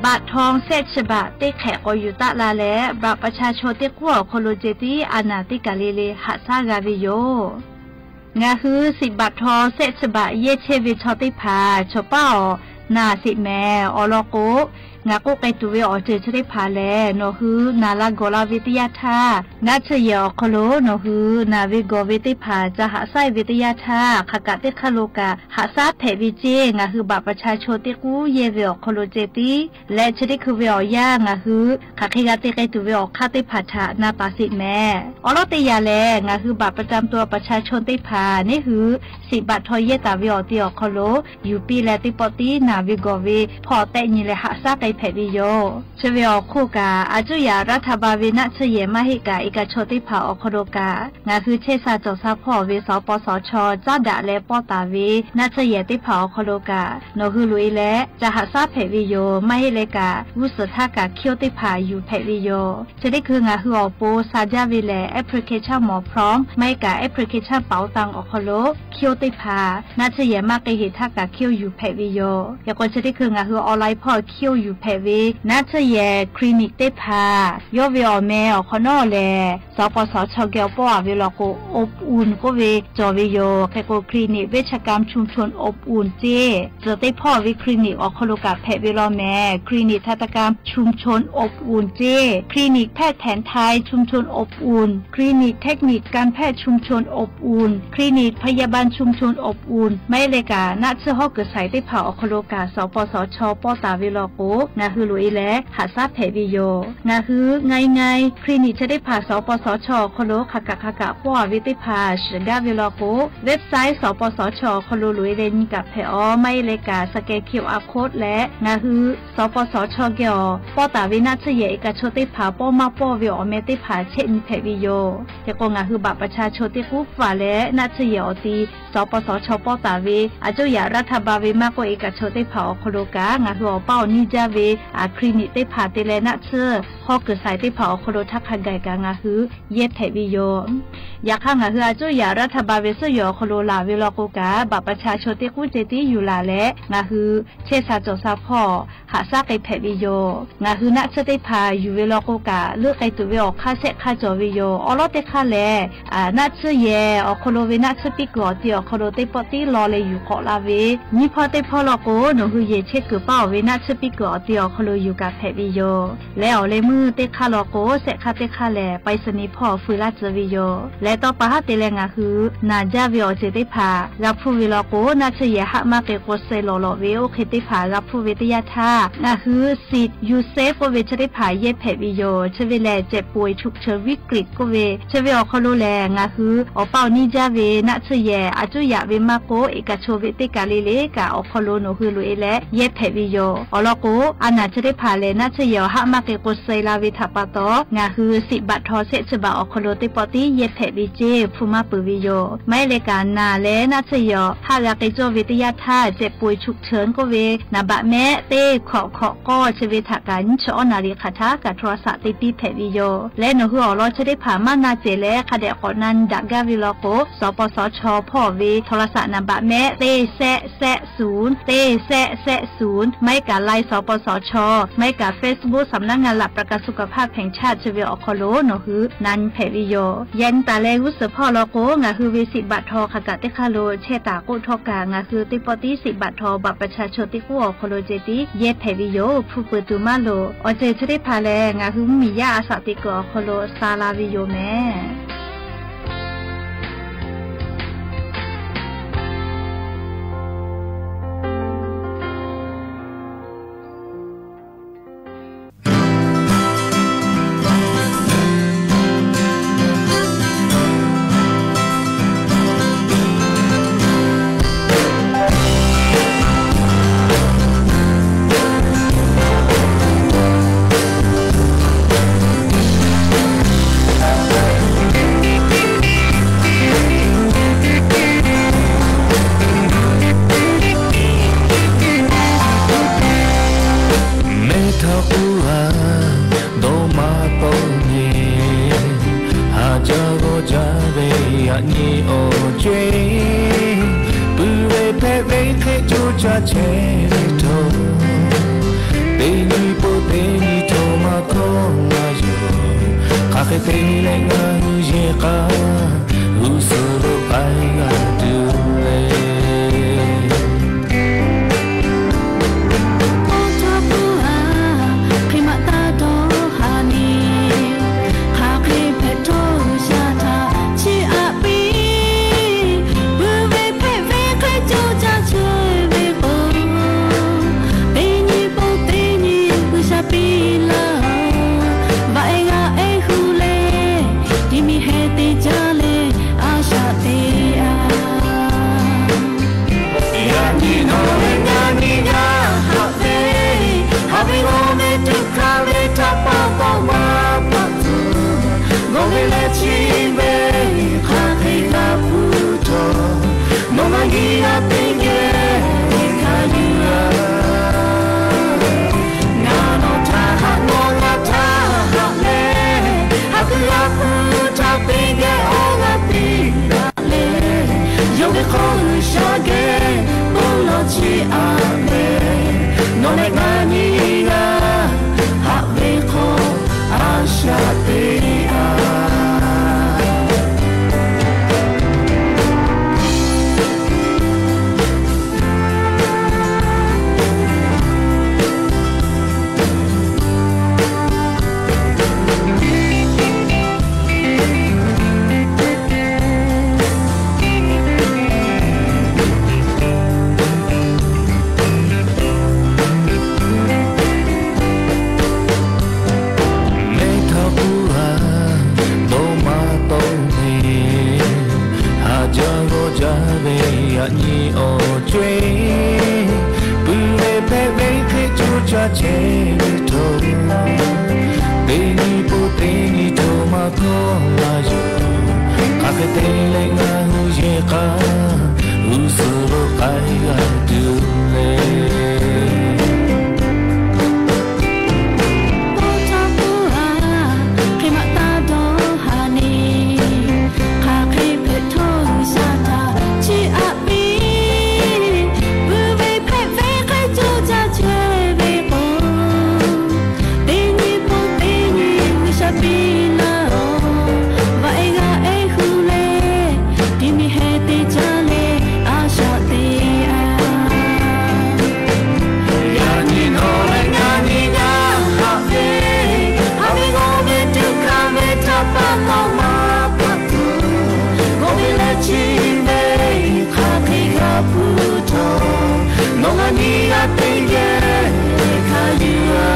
baꞈ htaw shehˆ chi baꞈ teˇ hk'ehꞈ k'awꞈ yuˬ taˆ la leh, บัตรประชาชน teˇ k'uˉ awˬ hk'aw lo ceh tiˉ a naˍ teˇ kaˬ le le haꞈ shaˉ g'a ve yoˬ. Ngaˬ hui สิบ baꞈ htaw shehˆ chi baꞈ yehˇ chehˇ ve chaw teˇ hpaˍ chaw paˉ awˬ naˍ sheˍ mehˍ. Awˬ lawn k'o, ngaˬ k'oˆ k'ai tuˬ ve awˬ ceuˬ chi teˇ hpaˍ lehˬ, nawˬ hui naˍ la gawˬ la ve teˇ yanˇ htaˇ, naˆ tsuhˇ yehˬ awˬ hk'aw lo nawˬ hui naˍ ve gawˬ ve teˇ hpaˍ ca haꞈ shaˉ ve teˇ yanˇ htaˇ, hk'aˬ kaꞈ teˇ hk'aˇ lo kaꞈ haꞈ shaˉ hpehꞈ ve ceˇ. Ngaˬ hui บัตรประชาชน teˇ k'uˉ yehˇ ve awˬ hk'aw lo ceh tiˉ leh, chi teˇ hkui ve awˬ yanˇ ngaˬ hui hk'aˬ hk'e g'a te k'ai tuˬ ve awˬ hk'aˇ teˇ hpaˍ htaꞈ na taˍ sheˍ mehˍ. Awˬ lawn teˇ yanˇ lehˬ, ngaˬ hui บัตรประจำตัวประชาชน teˇ hpaˍ neˉ hui สิบ baꞈ htaw yehˇ taˍ ve awˬ ti awˬ hk'aw lo yuˬ piˇ leh, teˇ pawˆ tiˉ naˍ ve gawˬ ve hpawˇ tehˆ nyi leh haꞈ shaˉ k'ai hpehꞈ ve yoˬ. Chi ve awˬ hk'oˆ kaꞈ, a cuˇ yaꞈ รัฐบาล ve naˆ tsuhˇ yehˬ maˇ heˆ kaꞈ, e kaꞈ chaw teˇ hpaˍ awˬ hk'aw lo kaꞈ, ngaˬ hui chehˇ sha cawˬ sha hpawˇ ve สปสช caˉ daꞈ leh pawˇ taˍ ve naˆ tsuhˇ yehˬ teˇ hpaˍ awˬ hk'aw lo kaꞈ, nawˬ hui loꞈ e leh ca haꞈ shaˉ hpehꞈ ve yoˬ. Maˇ heˆ leh kaꞈ, g'uˇ suhˍ htaˇ kaꞈ คิว teˇ hpaˍ yuˬ hpehꞈ ve yoˬ. Chi teˇ hkui ngaˬ hui awˬ pon sha jaˇ ve lehˬ, application หมอพร้อม maˇ heˆ kaꞈ application เป๋าตัง awˬ hk'aw lo คิว teˇ hpaˍ naˆ tsuhˇ yehˬ maˇ k'ai heˍ htaˇ kaꞈ คิว yuˬ hpehꞈ ve yoˬ. Yaꞈ k'o chi teˇ hkui ngaˬ hui online hpawˇ คิว yuˬ hpehꞈ ve naˆ tsuhˇ yehˬ คลินิก teˇ hpaˍ yawˇ ve awˬ meh awˬ hk'awꞈ nawˉ lehˬ, สปสช geh awˬ pawˇ a ve law k'o อบอุ่น k'oˆ ve cawˬ ve yoˬ. Hk'e k'o คลินิกเวชกรรมชุมชนอบอุ่น ceˇ, tcuh teˇ hpawˇ ve คลินิก awˬ hk'aw lo kaꞈ hpehꞈ ve law mehˍ. คลินิกทันตกรรมชุมชนอบอุ่น ceˇ, คลินิกแพทย์แผนไทยชุมชนอบอุ่น คลินิกเทคนิคการแพทย์ชุมชนอบอุ่น คลินิกพยาบาลชุมชนอบอุ่น maˇ heˆ leh kaꞈ naˆ tsuhˇ hawˉ kuiˬ shaiˍ teˇ hpaˍ awˬ hk'aw lo kaꞈ สปสช pawˇ taˍ ve law k'o, ngaˬ hui loꞈ e leh haꞈ shaˉ hpehꞈ ve yoˬ. Ngaˬ hui ง่ายๆ คลินิก chi teˇ hpaˍ สปสช awˬ hk'aw lo hk'aˬ kaꞈ hk'aˬ kaꞈ pawˇ a ve teˇ hpaˍ shiˍ gaˇ ve law k'o, website สปสช awˬ hk'aw lo loꞈ e leh nyi kaꞈ hpehꞈ aˬ. Maˇ heˆ leh kaꞈ scan QR code leh ngaˬ hui สปสช geh awˬ pawˇ taˍ ve naˆ tsuhˇ yehˬ e kaꞈ chaw teˇ hpaˍ pawˇ maˇ pawˇ ve awˬ meh teˇ hpaˍ chehˇ nyi hpehꞈ ve yoˬ. Hk'e k'o ngaˬ hui บัตรประชาชน teˇ k'uˉ faˍ leh naˆ tsuhˇ yehˬ awˬ ti สปสช pawˇ taˍ ve a cuˇ yaꞈ รัฐบาล ve maˇ k'oˆ e kaꞈ chaw teˇ hpaˍ awˬ hk'aw lo kaꞈ, ngaˬ hui awˬ paˇ awˬ niˇ jaˇ ve คลินิก teˇ hpaˍ te leh naˆ tsuhˇ hawˉ kuiˬ shaiˍ teˇ hpaˍ awˬ hk'aw lo htaˇ hk'a gaˬ kaꞈ ngaˬ hui yehˇ hpehꞈ ve yoˬ. Yaꞈ hk'aˇ ngaˬ hui a cuˇ yaꞈ รัฐบาล ve suhˉ yehˬ awˬ hk'aw lo laˬ ve law k'o kaꞈ, บัตรประชาชน teˇ k'uˉ ceh tiˉ yuˬ laˬ leh ngaˬ hui chehˇ sha cawˬ sha hpawˇ haꞈ shaˉ k'ai hpehꞈ ve yoˬ. Ngaˬ hui naˆ tsuhˇ teˇ hpaˍ yuˬ ve law k'o kaꞈ, leuˆ k'ai tuˬ ve awˬ hk'aˇ shehˆ hk'aˇ cawˬ ve yoˬ. Awˬ lawn teˇ hk'aˇ lehˬ, naˆ tsuhˇ yehˬ awˬ hk'aw lo ve naˆ tsuhˇ piˇ kuiˬ awˬ ti awˬ hk'aw lo teˇ pawˆ tiˉ law leh yuˬ k'awꞈ la ve nyiˇ hpawˇ teˇ hpawˇ law k'o, nawˬ hui yehˬ chehˇ kuiˬ paˇ awˬ ve naˆ tsuhˇ piˇ kuiˬ awˬ ti awˬ hk'aw lo yuˬ kaꞈ hpehꞈ ve yoˬ. Leh awˬ leh meuˇ teˇ hk'aˇ law k'o, shehˆ hk'aˇ teˇ hk'aˇ lehˬ ไปรษณีย์ hpawˇ feu laˇ tcuh ve yoˬ. Leh tawˇ pa haˉ te leh ngaˬ hui naˬ jaˇ ve awˬ ceuˬ teˇ hpaˍ g'a hpuˇ ve law k'o, naˆ tsuhˇ yehˬ haˆ maˇ k'ai k'o suh lawˬ lawˬ ve oˇ hk'e teˇ hpaˍ g'a hpuˇ ve teˇ yanˇ htaˇ, ngaˬ hui สิทธิ์ ยูเซฟ k'oˆ ve chi teˇ hpaˍ yehˇ hpehꞈ ve yoˬ. Chi ve lehˬ เจ็บป่วยฉุกเฉินวิกฤต k'oˆ ve chi ve awˬ hk'aw lo lehˬ, ngaˬ hui awˬ paˇ awˬ niˇ jaˇ ve naˆ tsuhˇ yehˬ a cuˇ yaꞈ ve maˇ k'oˆ, e kaꞈ chaw ve teˇ kaˬ le le kaꞈ awˬ hk'aw lo nawˬ hui loꞈ e leh yehˇ hpehꞈ ve yoˬ. Awˬ lawn k'o, a naˬ chi teˇ hpaˍ lehˬ naˆ tsuhˇ yehˬ awˬ haˆ maˇ k'ai k'o suh la ve htaꞈ pa taw, ngaˬ hui สิบ baꞈ htaw shehˆ chi baꞈ awˬ hk'aw lo teˇ pawˆ tiˉ yehˇ hpehꞈ ve ceˇ hpu maˇ peuˬ ve yoˬ. Maˇ heˆ leh kaꞈ naˬ leh naˆ tsuhˇ yehˬ awˬ haˆ g'a k'ai cawˇ ve teˇ yanˇ htaˇ, เจ็บป่วยฉุกเฉิน k'oˆ ve naˍ baꞈ mehˆ teˇ hkawꞈ hkawꞈ k'awˇ chi ve htaꞈ kaꞈ nyiˇ chi awˉ naˍ riˍ hk'aˬ htaˇ kaꞈ โทรศัพท์ te piˇ hpehꞈ ve yoˬ. Leh nawˬ hui awˬ lawn chi teˇ hpaˍ maˇ na cehˬ leh hk'a dehꞈ k'awꞈ na nyi daꞈ gaˇ ve law k'o, สปสช hpawˇ ve โทรศัพท์ naˍ baꞈ mehˆ teˇ shehˆ shehˆ ศูนย์ teˇ shehˆ shehˆ ศูนย์ maˇ heˆ kaꞈ ไลน์ สปสช maˇ heˆ kaꞈ เฟซบุ๊ก สำนักงานหลักประกันสุขภาพแห่งชาติ chi ve awˬ hk'aw lo nawˬ hui na nyi hpehꞈ ve yoˬ. Yaꞈ nyi taˍ leh g'uˇ suhˍ hpawˇ law k'o, ngaˬ hui ve สิบ baꞈ htaw hk'aˬ kaꞈ teˇ hk'aˇ lo chehˇ taˍ k'oˆ htawˇ kaꞈ, ngaˬ hui teˇ pawˆ tiˉ สิบ baꞈ htaw บัตรประชาชน teˇ k'uˉ awˬ hk'aw lo ceh tiˉ yehˇ hpehꞈ ve yoˬ. Hpu peuˬ tuˬ maˇ loˍ. Awˬ ceuˬ chi teˇ hpaˍ lehˬ, ngaˬ hui mvuhˇmiˬ yaˇ a shaꞈ teꞈ kuiˬ awˬ hk'aw lo sha la ve yoˬ mehˍ. Mehˬ htaꞈ k'oˆ laˇ, dawˇ maˇ pawˆ nyi. Haˍ jaˇ g'awˇ jaˇ ve yaꞈ nyi awˬ ceuˬ, puiˬ ve hpehꞈ ve hk'e co ca chehˇ ve htawˇ, teˇ nyi hk'e te leh ngaˬ hui yehˬ k'a g'uˇ suhˍ lo k'ai g'a tuˬ le. Awˬ htaˇ k'o, hk'e maˇ taˇ dawˇ haˍ ni, hk'aˬ hk'e hpehꞈ htawˇ G'uiˬsha htaꞈ chiˇ aꞈ piˇ. Puiˉ ve hpehꞈ ve hk'e co caˇ chehˇ ve k'o, teˇ nyi pon teˇ nyi G'uiˬsha piˇ laˇ-oˬ. Vaꞈ e g'a ehˉ hu leh, ti mi heh te jaˇ leh a shaꞈ teꞈ-a. Yaꞈ nyi nawˬ leh ngaˬ nyi g'a haꞈ ve, haꞈ ve g'awˇ ve tuꞈ hkanˍ ve htaꞈ pa taw maˇ pa tuˬ, g'awˇ ve leh chi ve hk'aˬ hk'e g'a hpu htawˇ, nawˬ ngaˬ nyi g'a teˇ geh hkanˍ yuˬ-a. Ngaˬ nawˬ htaꞈ haꞈ, nawˬ ngaˬ htaꞈ haꞈ leh, haꞈ kuiˬ g'a hpu htaꞈ teˇ geh awˬ g'aˇ piˇ daꞈ leh, yawˇ ve hk'aw G'uiˬsha geh bon lawˬ chiˇ aꞈ leh, nawˬ leh ngaˬ nyi g'a haꞈ ve hk'aw a shaꞈ teꞈ-a. Mehˆ htaˇ puˇ g'a dawˇ maˇ tawˆ ve, haꞈ jaˇ g'awˇ jaˇ ve yaꞈ nyi awˬ co-e, puiˉ ve hpehꞈ ve hk'e co caˇ chehˇ ve htawˇ, teˇ nyi pon teˇ nyi htaꞈ maˇ kawˆ la yoˬ. Hk'aˬ hk'e te leh ngaˬ hui yehˬ k'a g'uˇ suhˍ lo k'ai g'a tuˬ le. Awˬ htaˇ k'o, hk'e maˇ taˇ dawˇ haˍ ni, hk'aˬ hk'e hpehꞈ htawˇ G'uiˬsha htaꞈ chiˇ aꞈ piˇ. Puiˉ ve hpehꞈ ve hk'e co caˇ chehˇ ve k'o, teˇ nyi pon teˇ nyi G'uiˬsha piˇ laˇ-oˬ. Vaꞈ e g'a ehˉ hu leh, ti mi heh te jaˇ leh a shaꞈ teꞈ-a. Yaꞈ nyi nawˬ leh ngaˬ nyi g'a haꞈ ve, haꞈ ve g'awˇ ve tuꞈ hkanˍ ve htaꞈ pa taw maˇ pa tuˬ, g'awˇ ve leh chi ve hk'aˬ hk'e g'a hpu htawˇ, nawˬ ngaˬ nyi g'a teˇ geh hkanˍ yuˬ-a.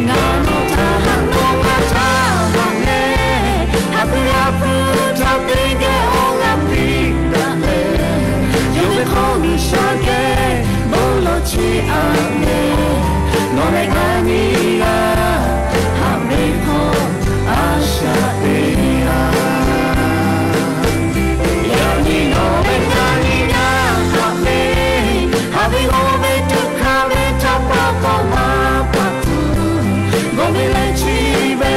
Ngaˬ nawˬ htaꞈ haꞈ, nawˬ ngaˬ htaꞈ haꞈ leh, haꞈ kuiˬ g'a hpu htaꞈ teˇ geh awˬ g'aˇ piˇ daꞈ leh, yawˇ ve hk'aw G'uiˬsha geh bon lawˬ chiˇ aꞈ leh, nawˬ leh ngaˬ nyi g'a haꞈ ve hk'aw a shaꞈ teꞈ-a. Yaꞈ nyi nawˬ leh ngaˬ nyi g'a haꞈ ve, haꞈ ve g'awˇ ve tuꞈ hkanˍ ve htaꞈ pa taw maˇ pa tuˬ, g'awˇ ve leh chi ve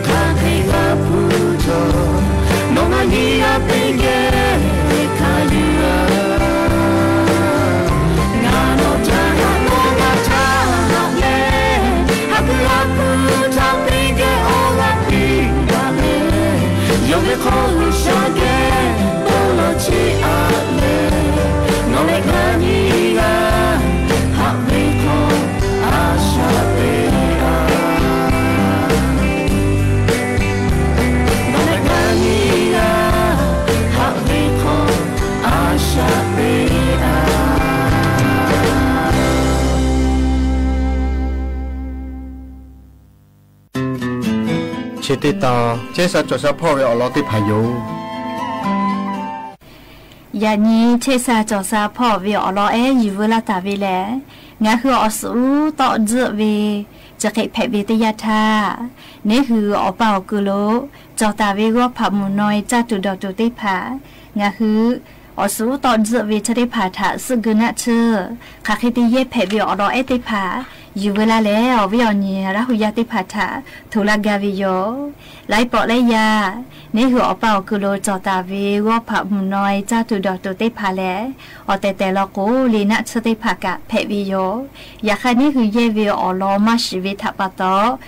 hk'aˬ hk'e g'a hpu htawˇ, nawˬ ngaˬ nyi g'a teˇ geh hkanˍ yuˬ-a. Ngaˬ nawˬ htaꞈ haꞈ, nawˬ ngaˬ htaꞈ haꞈ leh, haꞈ kuiˬ g'a hpu htaꞈ teˇ geh awˬ g'aˇ piˇ daꞈ leh, yawˇ ve hk'aw G'uiˬsha geh bon lawˬ chiˇ aꞈ leh, nawˬ leh ngaˬ nyi g'a haꞈ ve hk'aw a shaꞈ teꞈ-a. Nawˬ leh ngaˬ nyi g'a haꞈ ve hk'aw a shaꞈ teꞈ-a. Chi teˇ tawn chehˇ sha cawˬ sha hpawˇ ve awˬ lawn teˇ hpaˍ yoˬ. Yaꞈ nyi chehˇ sha cawˬ sha hpawˇ ve awˬ lawn ehˉ yuˬ veu laˇ taˍ ve lehˬ, ngaˬ hui awˬ suhˍ uˉ tawˆ tzuhˆ ve chi hk'e hpehꞈ ve teˇ yanˇ htaˇ, neˉ hui awˬ pa awˬ kuiˬ lo cawˬ taˍ ve g'awˇ hpaꞈ mvuhˇ naw e caˇ tuˬ dawˬ tuˬ teˇ hpaˍ, ngaˬ hui awˬ suhˍ uˉ tawˆ tzuhˆ ve chi teˇ hpaˍ htaꞈ suhˆ geu naˆ tsuhˇ, hk'aˬ hk'e te yehˇ hpehꞈ ve awˬ lawn ehˉ teˇ hpaˍ yuˬ veu laˇ leh, awˬ viˉ awˬ nyi Laˇ hu yaˇ teˇ hpaˍ htaꞈ htoꞈ laˇ gaˇ ve yoˬ. Laiˉ pawˆ laiˉ yaˇ, neˉ hui awˬ pa awˬ kuiˬ lo cawˬ taˍ ve g'awˇ hpaꞈ mvuhˇ naw e caˇ tuˬ dawˬ tuˬ teˇ hpaˍ lehˬ, awˬ tehˬ tehˬ law k'o, liꞈ naˆ tsuhˇ teˇ hpaˍ kaꞈ hpehꞈ ve yoˬ. Yaꞈ hk'aˇ, neˉ hui yehˇ ve awˬ lawn maˇ shiˍ ve htaꞈ pa taw,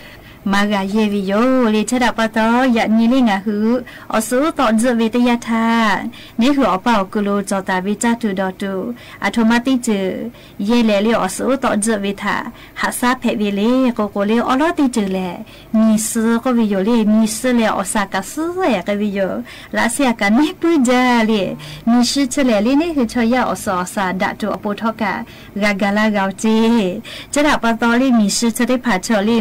maˇ g'a yehˇ ve yoˬ le. Chi htaꞈ pa taw, yaꞈ nyi le ngaˬ hui awˬ suhˍ uˉ tawˆ tzuhˆ ve teˇ yanˇ htaˇ, neˇ hui awˬ pa awˬ kuiˬ lo cawˬ taˍ ve caˇ tuˬ dawˬ tuˬ, aˬ htoꞈ ma teˇ ceuˬ yehˇ leh le awˬ suhˍ uˉ tawˆ tzuhˆ ve htaꞈ haꞈ shaˉ hpehꞈ ve le k'o k'o le, awˉ lawˉ teˇ ceuˬ lehˬ, miˬ suh k'oˆ ve yoˬ le. Miˬ suh lehˬ, awˬ shaˍ kaꞈ suhˉ-ehˍ k'ai ve yoˬ. Laꞈ sheh a kaꞈ neˇ puiˉ jaˇ le. Miˬ suh chi lehˬ le, neˇ hui chaw yaˇ awˬ suhˍ awˬ shaˍ daꞈ tuˬ awˬ pon htawˇ kaꞈ g'a ga laˇ g'a-oˬ ceˇ. Chi htaꞈ pa taw le, miˬ suh chi teˇ hpaˍ chaw le,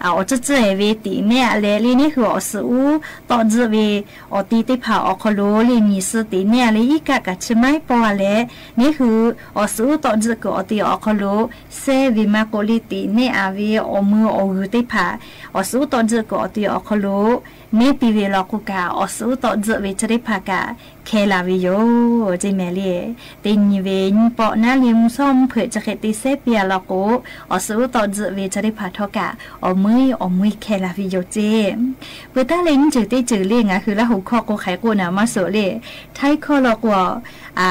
awˬ tcuhˉ tcuhˉ-ehˍ ve teꞈ nehˇ a leh le, neˇ hui awˬ suhˍ uˉ tawˆ tzuhˆ ve awˬ ti teˇ hpaˍ awˬ hk'aw lo le, miˬ suh teꞈ nehˇ a leh iˉ kaˆ kaꞈ chi maiˉ pawˇ a leh, neˇ hui awˬ suhˍ uˉ tawˆ tzuhˆ kuiˬ awˬ ti awˬ hk'aw lo sehˉ ve maˇ k'oˆ le, teꞈ nehˇ a ve awˬ mui awˬ g'uiˬ teˇ hpaˍ awˬ suhˍ uˉ tawˆ tzuhˆ kuiˬ awˬ ti awˬ hk'aw lo neˇ piˇ ve law k'o kaꞈ, awˬ suhˍ uˉ tawˆ tzuhˆ ve chi teˇ hpaˍ kaꞈ hkeh la ve yoˬ ceˇ mehˍ le. Teˇ nyi ve nyiˇ pawˆ naˉ le mvuhˇ shawˉ mvuhˇ hpeuꞈ chi hk'e te sehˉ piˇ a law k'o, awˬ suhˍ uˉ tawˆ tzuhˆ ve chi teˇ hpaˍ htawˇ kaꞈ awˬ meuˉ awˬ meuˉ hkeh la ve yoˬ ceˇ. Peuˬ taˉ leh nyiˇ ceuˬ teˇ ceuˬ le ngaˬ hui Laˇ huˍ hkawˇ k'o hk'aiˍ k'oˆ naˍ maˇ suhˍ le. Htaiˇ hkawˇ law k'o, a,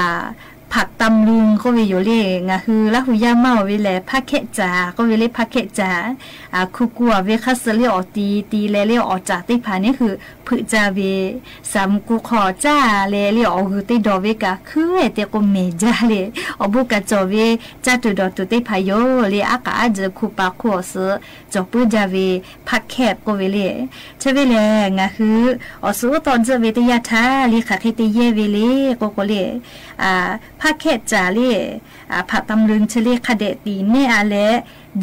ผักตำลึง k'oˆ ve yoˬ le. Ngaˬ hui Laˇ huˍ yaˇ maˇ-oˬ ve lehˬ, ผักแคะจั่น k'oˆ ve le. ผักแคะจั่น hku ku a ve hk'aˇ suh le awˬ ti ti leh le awˬ caˍ teˇ hpaˍ neˇ hui hpeuꞈ caˇ ve, saˍ mvuh ku hk'aw caˇ leh le awˬ g'uiˬ teˇ dawˬ ve kaꞈ hkuiˉ-ehˍ te k'o mehˍ jaˇ le. Awˬ bon kaꞈ cawˬ ve caˇ tuˬ dawˬ tuˬ teˇ hpaˍ yoˬ le. Aˉ k'aꞈ aˉ jeuˬ hku pa hku awˬ suhˍ cawˬ puiˉ jaˇ ve ผักแคะ k'oˆ ve le. Chi ve lehˬ ngaˬ hui awˬ suhˍ uˉ tawˆ tzuhˆ ve teˇ yanˇ htaˇ le hk'aˬ hk'e te yehˇ ve le k'o k'o le, ผักแคะจั่น le, ผักตำลึง chi le hk'a dehꞈ teꞈ nehˇ a leh,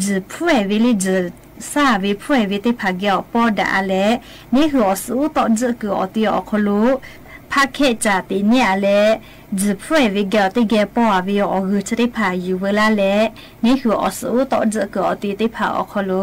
juˬ hpfuhˇ-ehˍ ve le, juˬ shaˉ ve hpfuhˇ-ehˍ ve teˇ hpaˍ geh awˬ pawˇ daꞈ a leh, neˇ hui awˬ suhˍ uˉ tawˆ tzuhˆ kuiˬ awˬ ti awˬ hk'aw lo ผักแคะจั่น teꞈ nehˇ a leh, juˬ hpfuhˇ-ehˍ ve geh awˬ teˇ geh pawˇ a ve awˬ g'uiˬ chi teˇ hpaˍ yuˬ veu laˇ leh, neˇ hui awˬ suhˍ uˉ tawˆ tzuhˆ kuiˬ awˬ ti teˇ hpaˍ awˬ hk'aw lo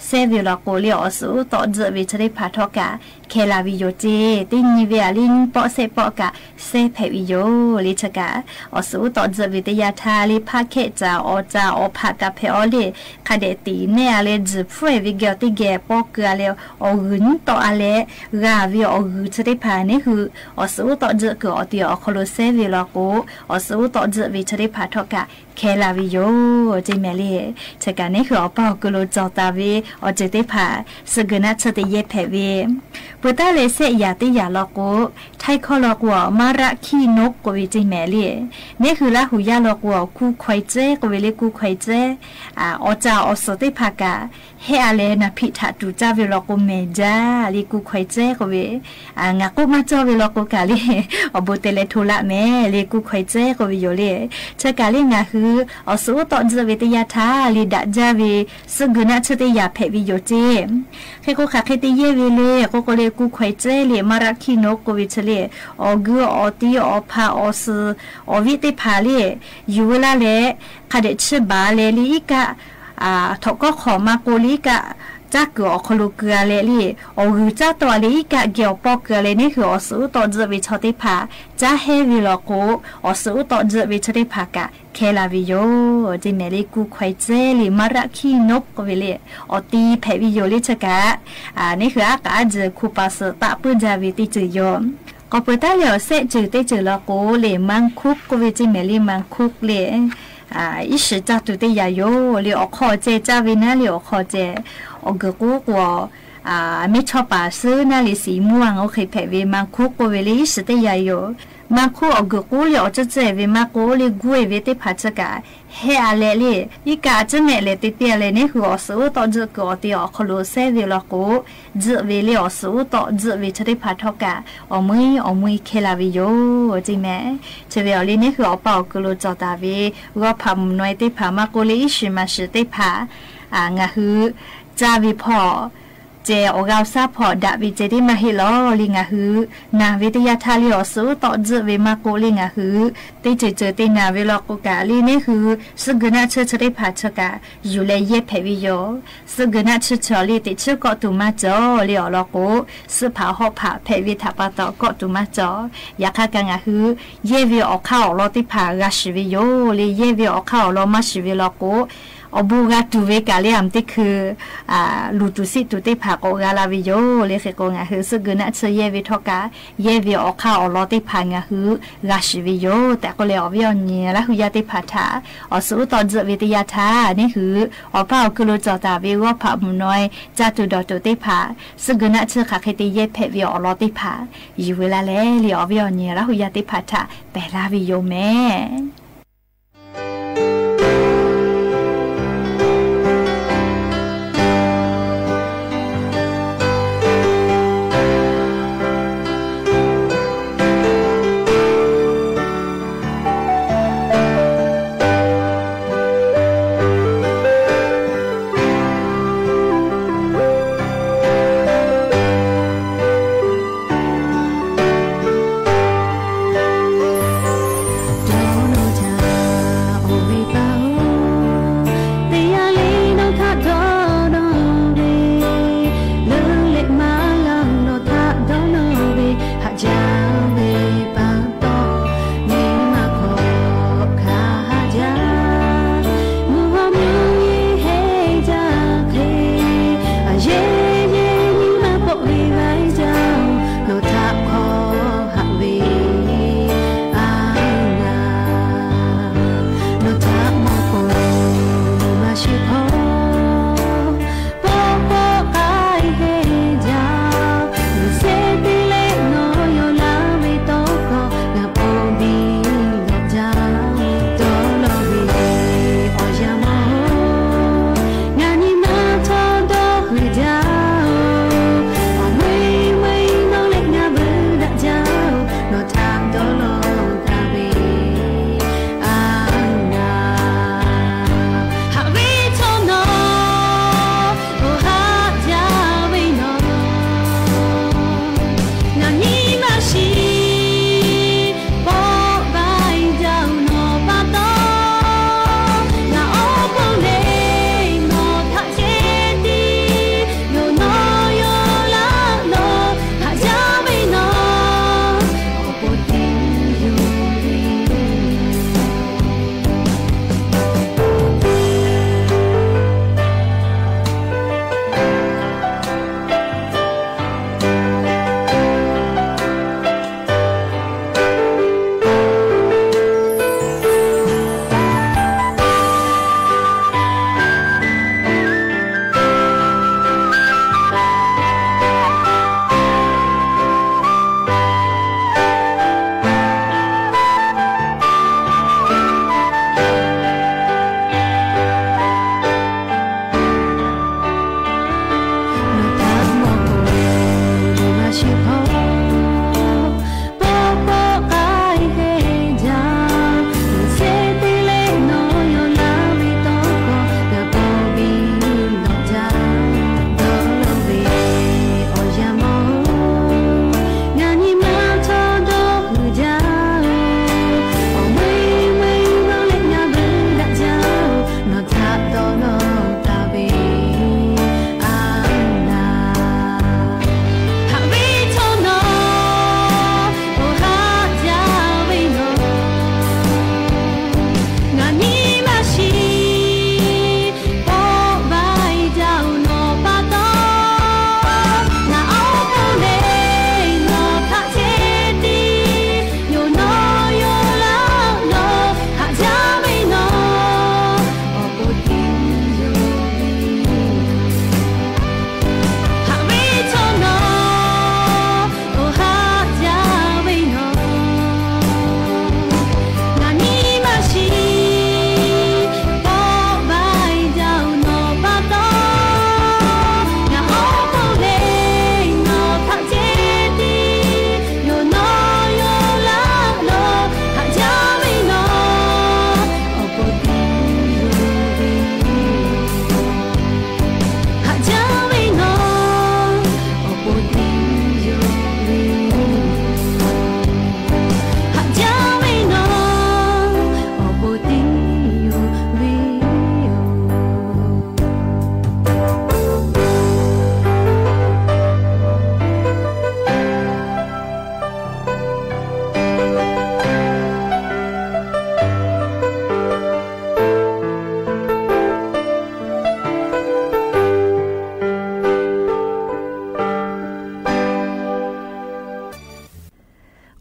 sehˉ ve law k'o le, awˬ suhˍ uˉ tawˆ tzuhˆ ve chi teˇ hpaˍ htawˇ kaꞈ hkeh la ve yoˬ ceˇ. Teˇ nyi ve a le nyiˇ pawˆ shehˆ pawˆ kaꞈ sehˉ hpehꞈ ve yoˬ le. Chi kaꞈ awˬ suhˍ uˉ tawˆ tzuhˆ ve teˇ yanˇ htaˇ le ผักแคะจั่น awˬ caˍ awˬ hpaꞈ kaꞈ hpehꞈ-aw le, hk'a dehꞈ teꞈ nehˇ a leh juˬ hpfuhˇ-ehˍ ve geh awˬ teˇ geh pawˇ keu a leh, awˬ g'uiˬ nyiˉ tawˆ a leh g'a ve awˬ g'uiˬ chi teˇ hpaˍ neˇ hui awˬ suhˍ uˉ tawˆ tzuhˆ kuiˬ awˬ ti awˬ hk'aw lo sehˉ ve law k'o, awˬ suhˍ uˉ tawˆ tzuhˆ ve chi teˇ hpaˍ htawˇ kaꞈ hkeh la ve yoˬ ceˇ mehˍ le. Chi kaꞈ neˇ hui awˬ pa awˬ kuiˬ lo cawˬ taˍ ve awˬ ceuˬ teˇ hpaˍ suh gui naˆ tsuhˇ te yehˇ hpehꞈ ve. Peuˬ taˉ leh sehˆ yaꞈ teˇ yaꞈ law k'o, Htaiˇ hkawˇ law k'o มะระขี้นก k'oˆ ve ceˇ mehˍ le. Neˇ hui Laˇ huˍ yaˇ law k'o กู้ไขเจ๊ k'oˆ ve le, กู้ไขเจ๊. Awˬ caˍ awˬ suhˍ teˇ hpaˍ kaꞈ hehˆ a leh naˍ hpiꞈ htaꞈ tuˍ caˇ ve law k'o mehˍ jaˇ le, กู้ไขเจ๊ k'oˆ ve. Ngaˬ k'oˆ maˇ cawˇ ve law k'o kaꞈ le, awˬ bon te leh hto laˆ mehˍ le, กู้ไขเจ๊ k'oˆ ve yoˬ le. Chi kaꞈ le ngaˬ hui awˬ suhˍ uˉ tawˆ tzuhˆ ve teˇ yanˇ htaˇ le daꞈ jaˇ ve suh gui naˆ tsuhˇ teˇ yaꞈ hpehꞈ ve yoˬ ceˇ. Hk'e k'o hk'aˬ hk'e te yehˇ ve le k'o k'o le, กู้ไขเจ๊ le มะระขี้นก k'oˆ ve chi le, awˬ g'uiˬ awˬ ti awˬ hpaꞈ awˬ suhˍ awˬ viˉ teˇ hpaˍ le yuˬ veu laˇ leh, hk'a dehꞈ chiˇ baˬ leh le iˉ kaˆ, htawnˍ kawˉ hk'awꞈ maˇ k'oˆ le iˉ kaˆ caˉ kuiˬ awˬ hk'aw lo keu a leh le, awˬ g'uiˬ caˉ tawˆ a leh iˉ kaˆ geh awˬ pawˇ keu a leh, neˇ hui awˬ suhˍ uˉ tawˆ tzuhˆ ve chaw teˇ hpaˍ caˉ hehˉ ve law k'o, awˬ suhˍ uˉ tawˆ tzuhˆ ve chaw teˇ hpaˍ kaꞈ hkeh la ve yoˬ ceˇ mehˍ le. กู้ไขเจ๊ le มะระขี้นก k'oˆ ve le, awˬ ti hpehꞈ ve yoˬ le. Chi kaꞈ neˇ hui aˉ k'aꞈ aˉ jeuˬ hku pa suhˍ taˆ puiˉ jaˇ ve teˇ ceuˬ yoˬ. K'awꞈ peuˬ taˉ leh awˬ sehˆ ceuˬ teˇ ceuˬ law k'o le, มังคุด k'oˆ ve ceˇ mehˍ le. มังคุด le, iˉ shiˍ caˇ tuˬ teˇ yaꞈ yoˬ le. Awˬ hk'aw ceh caˇ ve naˉ le, awˬ hk'aw ceh awˬ g'uiˬ k'oˉ k'o, miˇ chawˇ paˍ suhˉ naˉ le สีม่วง oˇ hk'e hpehꞈ ve มังคุด k'oˆ ve le, iˉ shiˍ teˇ yaꞈ yoˬ. มังคุด awˬ g'uiˬ k'oˉ le awˬ ceuˬ ceh ve maˇ k'oˆ le, guˇ-e ve teˇ hpaˍ chi kaꞈ hehˆ a leh le, iˉ kaˆ a ciˉ mehˆ leh te piˇ a leh, neˇ hui awˬ suhˍ uˉ tawˆ tzuhˆ kuiˬ awˬ ti awˬ hk'aw lo sehˉ ve law k'o, tzuhˆ ve le awˬ suhˍ uˉ tawˆ tzuhˆ ve chaw teˇ hpaˍ htawˇ kaꞈ awˬ meuˇ awˬ meuˇ hkeh la ve yoˬ ceˇ mehˍ. Chi ve awˬ le neˇ hui awˬ pa awˬ kuiˬ lo cawˬ taˍ ve g'awˇ hpaꞈ mvuhˬ naweh teˇ hpaˍ maˇ k'oˆ le, iˉ shiˍ maˍ shiˍ teˇ hpaˍ ngaˬ hui caˇ ve hpawˇ ceh, awˬ g'aˇ awˬ shaˉ hpawˇ daꞈ ve ceh teˇ maˇ heˆ lawˬ le. Ngaˬ hui naˬ ve teˇ yanˇ htaˇ le awˬ suhˍ uˉ tawˆ tzuhˆ ve maˇ k'oˆ le, ngaˬ hui teˇ ceuˬ ceuˬ te naˬ ve law k'o kaꞈ le, neˇ hui suh gui naˆ tsuhˇ chi teˇ hpaˍ chi kaꞈ yuˬ leh yehˇ hpehꞈ ve yoˬ. Suh gui naˆ tsuhˇ chi awˬ le teꞈ tsuhˇ kawˆ tuˬ maˇ cawˬ le. Awˬ lawn k'o, suhˆ hpaꞈ hawˆ hpaꞈ hpehꞈ ve htaꞈ pa taw kawˆ tuˬ maˇ cawˬ. Yaꞈ hk'aˇ kaꞈ ngaˬ hui yehˇ ve awˬ hk'aˇ awˬ lawn teˇ hpaˍ g'a shiˍ ve yoˬ le. Yehˇ ve awˬ hk'aˇ awˬ lawn maˇ shiˍ ve law k'o, Awˬ bon g'a tuˬ ve kaꞈ le, aˬ mvuh teˇ hkui luˬ tuˬ siˆ tuˬ teˇ hpaˍ k'awꞈ g'a la ve yoˬ. Le hk'e k'o, ngaˬ hui suhˆ geu naˆ tsuhˇ yehˇ ve htawˇ kaꞈ, yehˇ ve awˬ hk'aˇ awˬ lawn teˇ hpaˍ ngaˬ hui g'a shiˍ ve yoˬ tehꞈ k'oˆ leh, awˬ viˉ awˬ nyi Laˇ hu yaˇ teˇ hpaˍ htaꞈ awˬ suhˍ uˉ tawˇ tzuhˆ ve teˇ yanˇ htaˇ, neˇ hui awˬ paˇ awˬ ku lo cawˬ taˍ ve g'awˇ hpaꞈ mvuhˬ naw e caˇ tuˬ dawˬ tuˬ teˇ hpaˍ suhˆ geu naˆ tsuhˇ hk'aˬ hk'e te yehˇ hpehꞈ ve awˬ lawn teˇ hpaˍ yuˬ ve laˇ leh, le awˬ viˉ awˬ nyi Laˇ hu yaˇ teˇ hpaˍ htaꞈ pehˬ laˇ ve yoˬ mehˍ.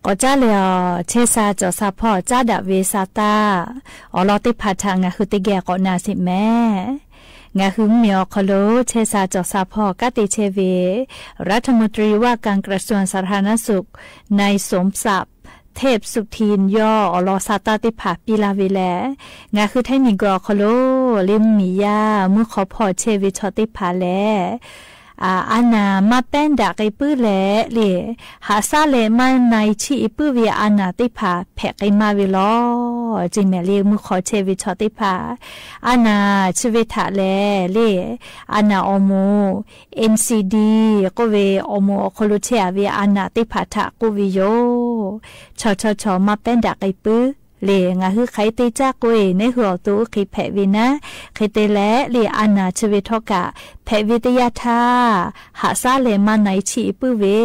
K'awꞈ caˉ leh, chehˇ sha cawˬ sha hpawˇ caˉ daꞈ ve sa taˇ awˬ lawn teˇ hpaˍ htaꞈ ngaˬ hui teˇ geh k'awꞈ na sheˍ mehˍ. Ngaˬ hui mvuhˇmiˬ awˬ hk'aw lo chehˇ sha cawˬ sha hpawˇ kanˉ te chehˇ ve รัฐมนตรีว่าการกระทรวงสาธารณสุข นายสมศักดิ์ เทพสุทิน yawˇ awˬ lawn sa taˇ teˇ hpaˍ piˇ laˇ ve lehˬ, ngaˬ hui Htaiˇ miˬguiˬ awˬ hk'aw lo le mvuhˇmiˬ yaˇ mvuhˇ hk'aw hpawˇ chehˇ ve chaw teˇ hpaˍ lehˬ, a naˍ maˇ pehˉ daꞈ k'ai puiˉ leh le, haꞈ shaˉ leh maˇ na e chiˇ e puiˉ ve a naˍ teˇ hpaˍ hpehꞈ k'ai maˇ ve law. Chi mehˍ le, mvuhˇ hk'aw chehˇ ve chaw teˇ hpaˍ a naˍ chi ve htaꞈ lehˬ le, a naˍ awˬ moˍ N C D k'oˆ ve awˬ moˍ awˬ hk'aw lo chehˇ a ve a naˍ teˇ hpaˍ htaꞈ k'oˆ ve yoˬ. Chaw chaw chaw maˇ pehˉ daꞈ k'ai puiˉ le. Ngaˬ hui hk'aˬ hk'e te caˇ k'oˆ e, nehˉ hui awˬ to oˇ hk'e hpehꞈ ve naˉ, hk'e te leh le a naˍ chi ve htawˇ kaꞈ hpehꞈ ve teˇ yanˇ htaˇ, haꞈ shaˉ leh maˇ na e chiˇ e puiˉ ve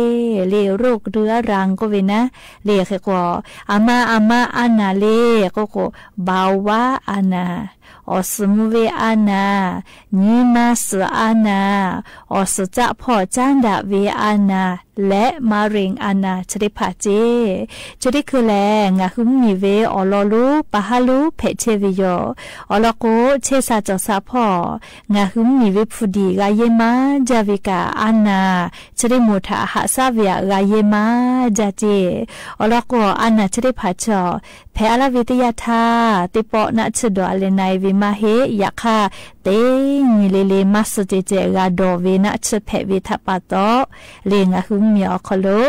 le, โรคเรื้อรัง k'oˆ ve naˉ le. Hk'e k'o, a ma a ma a naˍ le k'oˆ k'o, เบาหวาน a naˍ, awˬ suhˍ mvuh ve a naˍ, nyi ma suhˍ a naˍ, awˬ suhˍ caˆ hpawˇ caˉ daꞈ ve a naˍ leh มะเร็ง a naˍ chi teˇ hpaˍ ceˇ. Chi teˇ hkui lehˬ, ngaˬ hui mvuhˇmiˬ ve awˬ lawn lonˉ pa haˉ lonˉ hpehꞈ chehˇ ve yoˬ. Awˬ lawn k'o, chehˇ sha cawˬ sha hpawˇ ngaˬ hui mvuhˇmiˬ ve hpu diˍ g'a yehˇ maˇ jaˇ ve kaꞈ, a naˍ chi teˇ moˍ htaꞈ haꞈ shaˉ ve aꞈ g'a yehˇ maˇ jaˇ ceˇ. Awˬ lawn k'o, a naˍ chi teˇ hpaˍ chaw hpehꞈ a laˇ ve teˇ yanˇ htaˇ, teˇ pawˆ naˆ tsuhˇ dawˬ a leh na e ve maˇ heˆ. Yaꞈ hk'aˇ, teˇ nyi le le maˇ suh ceh ceh g'a dawˬ ve naˆ tsuhˇ hpehꞈ ve htaꞈ pa taw le, ngaˬ hui mvuhˇmiˬ awˬ hk'aw lo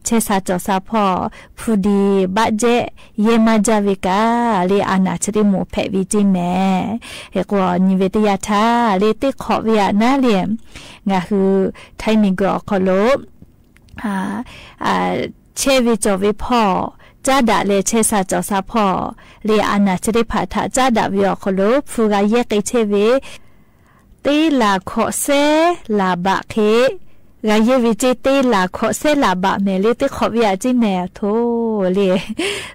chehˇ sha cawˬ sha hpawˇ hpu diˍ baˆ jehˆ yehˇ maˇ jaˇ ve kaꞈ le, a naˍ chi teˇ moˍ hpehꞈ ve ceˇ mehˍ. Hk'e k'o, nyi ve teˇ yanˇ htaˇ le, teˇ hk'awꞈ ve aꞈ naˉ le, ngaˬ hui Htaiˇ miˬguiˬ awˬ hk'aw lo chehˇ ve cawˬ ve hpawˇ caˉ daꞈ leh, chehˇ sha cawˬ sha hpawˇ le a naˍ chi teˇ hpaˍ htaꞈ caˉ daꞈ ve awˬ hk'aw lo hpu g'a yehˇ k'ai chehˇ ve teˇ laˬ hkawꞈ shehˉ laˬ baꞈ hk'e g'a yehˇ ve ceˇ. Teˇ laˬ hkawꞈ shehˉ laˬ baꞈ mehˍ le, teˇ hk'awꞈ ve aꞈ ceˇ mehˍ a htoꞈ le.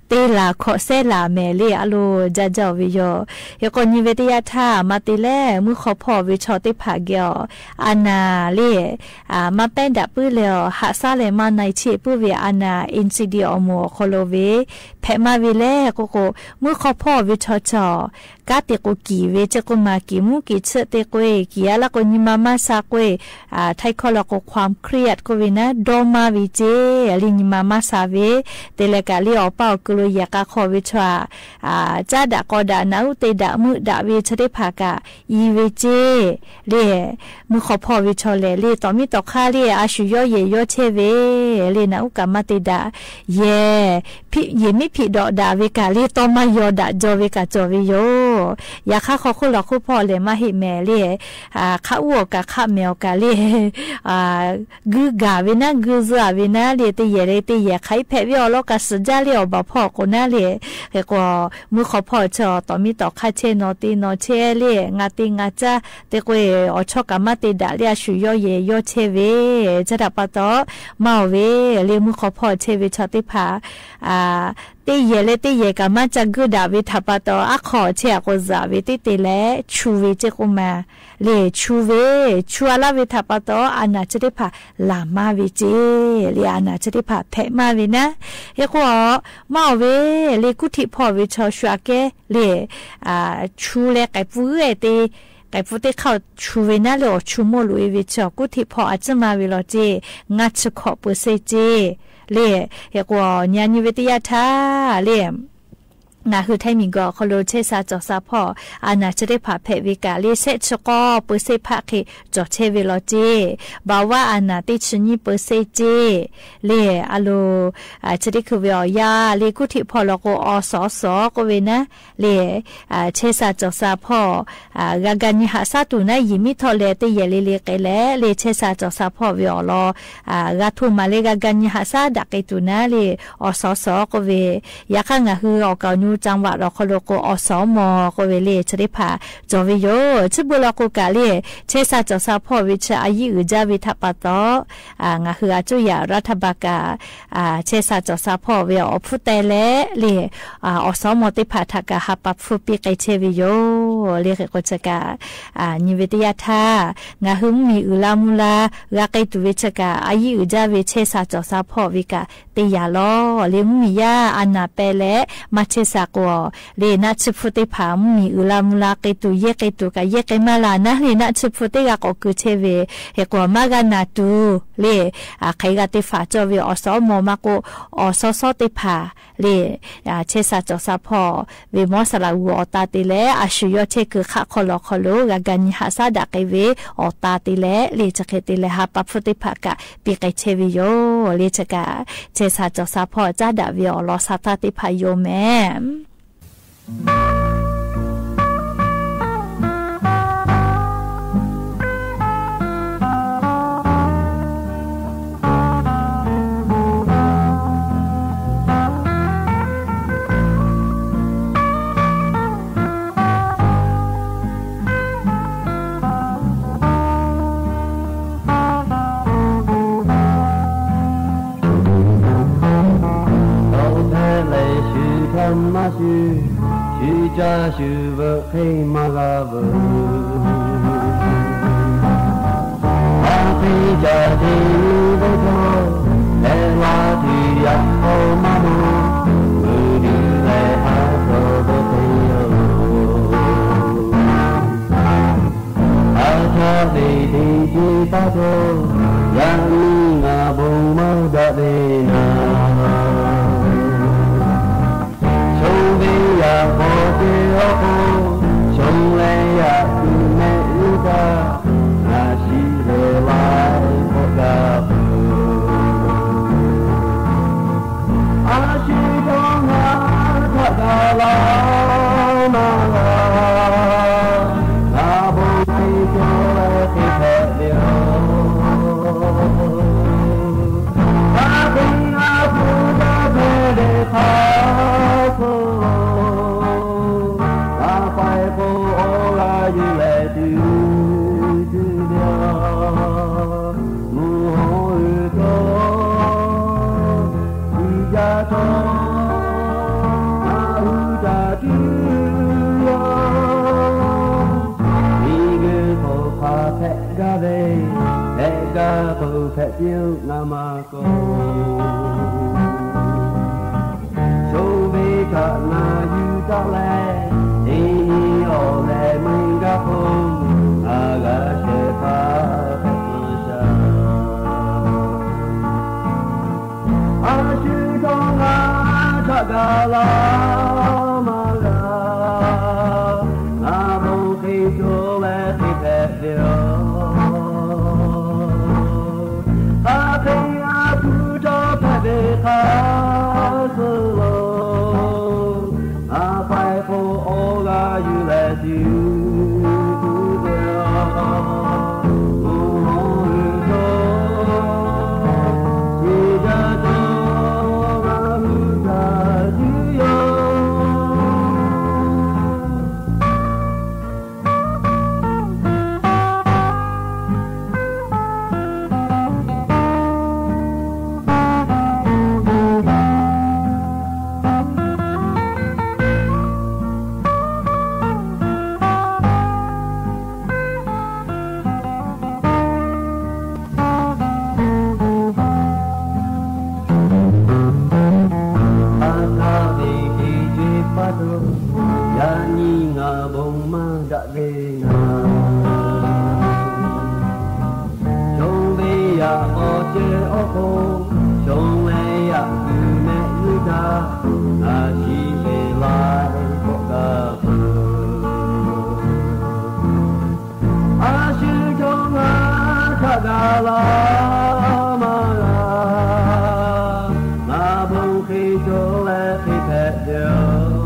Teˇ laˬ hkawꞈ shehˉ laˬ mehˍ le, a lo jaˇ jaˇ oˬ ve yoˬ. Hk'e k'o, nyi ve teˇ yanˇ htaˇ maˇ te leh, mvuhˇ hk'aw hpawˇ ve chaw teˇ hpaˍ geh awˬ a naˍ le maˇ pehˉ daꞈ puiˉ leh awˬ, haꞈ shaˉ leh maˇ na e chiˇ e puiˉ ve a naˍ N C D awˬ moˍ awˬ hk'aw lo ve hpehꞈ maˇ ve le k'oˆ k'o, mvuhˇ hk'aw hpawˇ ve chaw chaw kanˉ te k'o kiˍ ve ceˇ k'oˆ ma, kiˍ mvuhˇ kiˍ tsuhˆ te k'oˆ e, kiˍ a laˇ k'o nyi ma maˇ sha k'oˆ e, Htaiˇ hkawˇ lo k'o ความเครียด k'oˆ ve naˉ, dawˇ maˇ ve ceˇ le, nyi ma maˇ sha ve. Te leh kaꞈ le, awˬ paˇ awˬ ku lo yehˬ k'a hk'aw ve chaw aꞈ caˉ daꞈ k'aw daꞈ, naꞈ uˉ te daꞈ meuˆ daꞈ ve chi teˇ hpaˍ kaꞈ i ve ceˇ le. Mvuhˇ hk'aw hpawˇ ve chaw lehˬ le, tawˍ miˉ tawˍ hk'aˇ le a shu yawˇ yehˬ yawˇ chehˇ ve le, naꞈ uˉ kaꞈ maˇ te daꞈ, yehˬ yehˬ miˉ hpiꞈ dawꞈ daꞈ ve kaꞈ le, tawˇ maˇ yaw daꞈ jaw ve kaꞈ cawˬ ve yoˬ. Yaꞈ hk'aˇ, hk'aw hk'oˆ lawˬ hk'oˆ hpawˇ lehˬ maˇ heˆ mehˍ le, hk'aˆ uˉ awˬ kaꞈ hk'aˆ mehˍ awˬ kaꞈ le, guiˇ gaˬ ve naˉ, guiˇ zuhˆ a ve naˉ le, teˇ yehˬ le teˇ yehˬ hk'aˬ hk'e hpehꞈ ve awˬ lawn kaꞈ suhˍ jaˇ le, awˬ baˬ hpawˇ k'o naˉ le. Hk'e k'o, mvuhˇ hk'aw hpawˇ chaw tawˍ miˉ tawˍ hk'aˇ chehˇ, nawˬ te nawˬ chehˇ le, ngaˬ te ngaˬ caˇ te k'o e, awˬ chawˇ kaꞈ maˇ te daꞈ le, a shu yawˇ yehˬ yawˇ chehˇ ve chi htaꞈ pa taw, maˇ oˬ ve le, mvuhˇ hk'aw hpawˇ chehˇ ve chaw teˇ hpaˍ teˇ yehˬ leh teˇ yehˬ kaꞈ maˇ ca guiˇ daꞈ ve htaꞈ pa taw, aˉ hk'aw chehˇ a k'o zuhꞈ ve teˇ te leh chu ve ceˇ k'oˆ ma le, chu ve, chu a laˇ ve htaꞈ pa taw, a naˍ chi teˇ hpaˍ laˬ maˇ ve ceˇ le, a naˍ chi teˇ hpaˍ hpehꞈ maˇ ve naˉ. Hk'e k'o, maˇ oˬ ve le, kuˇ htiˆ hpawˇ ve chaw shu aꞈ kehˉ le, chu leh k'ai pfuhˇ g'uiˇ te, k'ai pfuhˇ teˇ hk'aˇ chu ve naˉ le, awˬ chu mawˇ loꞈ e ve chi kuˇ htiˆ hpawˇ a ciˉ maˇ ve law ceˇ, ngaˇ chi hkawꞈ peu seˇ ceˇ le. Hk'e k'o, nyi a nyi ve teˇ yanˇ htaˇ le, ngaˬ hui Htaiˇ miˬguiˬ awˬ hk'aw lo chehˇ sha cawˬ sha hpawˇ a naˍ chi teˇ hpaˍ hpehꞈ ve kaꞈ le, shehˆ chi k'awˇ peu seˇ hpaˆ hk'e cawˬ chehˇ ve law ceˇ. Baˬ vaˇ a naˍ teˇ chi nyiˇ peu seˇ ceˇ le. A lo, chi teˇ hkui ve awˬ yanˇ le, kuˇ htiˆ hpawˇ law k'o, awˬ suhˍ awˬ suhˍ k'oˆ ve naˉ le, chehˇ sha cawˬ sha hpawˇ g'a ga nyi haꞈ shaˉ tuˬ naˉ, yehˬ miˉ htawˇ leh teˇ yehˬ le le k'ai leh le, chehˇ sha cawˬ sha hpawˇ ve awˬ lawn g'a hto maˍ leh g'a ga nyi haꞈ shaˉ daꞈ k'ai tuˬ naˉ le, awˬ suhˍ awˬ suhˍ k'oˆ ve. Yaꞈ hk'aˇ, ngaˬ hui awˬ kaˍ awˬ nu จังหวัด awˬ hk'aw lo k'o, awˬ suhˍ awˬ mawˬ k'oˆ ve le, chi teˇ hpaˍ cawˬ ve yoˬ. Chi beuꞈ law k'o kaꞈ le, chehˇ sha cawˬ sha hpawˇ ve chi a yiˉ uiˍ jaˇ ve htaꞈ pa taw, ngaˬ hui a cuˇ yaꞈ รัฐบาล kaꞈ chehˇ sha cawˬ sha hpawˇ ve awˬ hpfuhˇ teh leh le, awˬ suhˍ awˬ mawˬ teˇ hpaˍ htaꞈ kaꞈ ha pa hpfuhˇ piˇ k'ai chehˇ ve yoˬ. Le hk'e k'o chi kaꞈ, nyi ve teˇ yanˇ htaˇ ngaˬ hui mvuhˇmiˬ uiˍ la mvuh la g'a k'ai tuˬ ve chi kaꞈ, a yiˉ uiˍ jaˇ ve chehˇ sha cawˬ sha hpawˇ ve kaꞈ te yaꞈ lawˬ. Le mvuhˇmiˬ yaˇ a naˍ peh leh maˇ chehˇ sha k'o, le naˆ tsuhˇ hpu teˇ hpaˍ mvuhˇmiˬ uiˍ la mvuh la k'ai tuˬ yehˇ k'ai tuˬ kaꞈ yehˇ k'ai maˇ la naˉ le naˆ tsuhˇ hpu teˇ g'aˇ k'awꞈ keu chehˇ ve, hk'e k'o maˇ g'a naˬ tuˬ le, hk'e g'a te faˍ cawˇ ve awˬ suhˉ awˬ mawˬ maˇ k'oˆ, awˬ suhˉ suhˉ teˇ hpaˍ le chehˇ sha cawˬ sha hpawˇ ve mawˇ saˍ laꞈ g'uˬ awˬ ta te leh, a shu yawˇ chehˇ kuiˬ hk'aˆ hk'aw lawˬ hk'aw lo g'a ga nyi haꞈ shaˉ daꞈ k'ai ve awˬ ta te leh, le chi hk'e te leh ha pa hpfuhˇ teˇ hpaˍ kaꞈ piˇ k'ai chehˇ ve yoˬ. Le chi kaꞈ chehˇ sha cawˬ sha hpawˇ caˉ daꞈ ve awˬ lawn sha htaˇ teˇ hpaˍ yoˬ mehˍ. Awˬ hpehꞈ leh shu htaˇ maˇ shu, shu caˇ shu veuꞈ hk'e maˇ g'a veuꞈ. A hk'e caˇ te nyi ve htawˇ, hpehꞈ la tuˬ yaꞈ k'aw maˇ mawˬ, meuˇ tuˬ leh a cawˬ ve hk'e yoˬ. A htaꞈ ve teˇ ceuˬ pa taw, yaꞈ nyi ngaˬ bon maˇ daꞈ ve naˍ. Shonˇ ve yaꞈ k'aw ceh awˬ hk'aw, shonˇ leh yaꞈ kuiˬ mehˆ g'uˇ htaˇ, ngaˬ shiˍ leh laiˉ k'awꞈ gaˬ peuˬ. A shu htaꞈ ngaˬ htaꞈ gaˬ la maˇ g'a, ngaˬ bon hk'e cawˬ leh hk'e hpehꞈ ve yoˬ. Hk'aˬ hk'e a hpu dawˇ hpehꞈ ve hk'a shuˍ, a paiˍ k'o awˬ g'aˇ yuˬ leh tuˬ tuˬ ve yoˬ. Mvuhˇ hawˉ uiˍ cawˬ, uiˍ jaˇ cawˬ, a hu caˇ tuˬ yoˬ. Miˬguiˬ hk'oˆ hk'a hpehꞈ gaˇ ve, hpehꞈ gaˇ k'o hpehꞈ piˇ-oˆ, ngaˬ maˇ kawꞈ. Shonˇ ve htaꞈ ngaˬ yuˬ taˍ leh, teˇ nyi awˬ lehˬ meuˇ gaˇ k'o, a g'a shehˍ hpaˇ hpehꞈ tuˬ shaˍ. A shu htaꞈ ngaˬ htaꞈ gaˬ la maˇ g'a, ngaˬ bon hk'e cawˬ leh hk'e hpehꞈ ve yoˬ. Hk'aˬ hk'e a hpu dawˇ hpehꞈ ve hk'a shuˍ lo, a paiˍ k'o awˬ g'aˇ yuˬ leh tuˬ tuˬ ve yoˬ. Mvuhˇ hawˉ uiˍ cawˬ, uiˍ jaˇ cawˬ, a hu caˇ tuˬ yoˬ. A htaꞈ ve teˇ ceuˬ pa taw, yaꞈ nyi ngaˬ bon maˇ daꞈ ve naˍ. Shonˇ ve yaꞈ k'aw ceh awˬ hk'aw, shonˇ leh yaꞈ kuiˬ mehˆ g'uˇ htaˇ, a shiˍ ve laiˉ k'awꞈ gaˬ peuˬ. A shu htaꞈ ngaˬ htaꞈ gaˬ la maˇ g'a, ngaˬ bon hk'e cawˬ leh hk'e hpehꞈ ve yoˬ.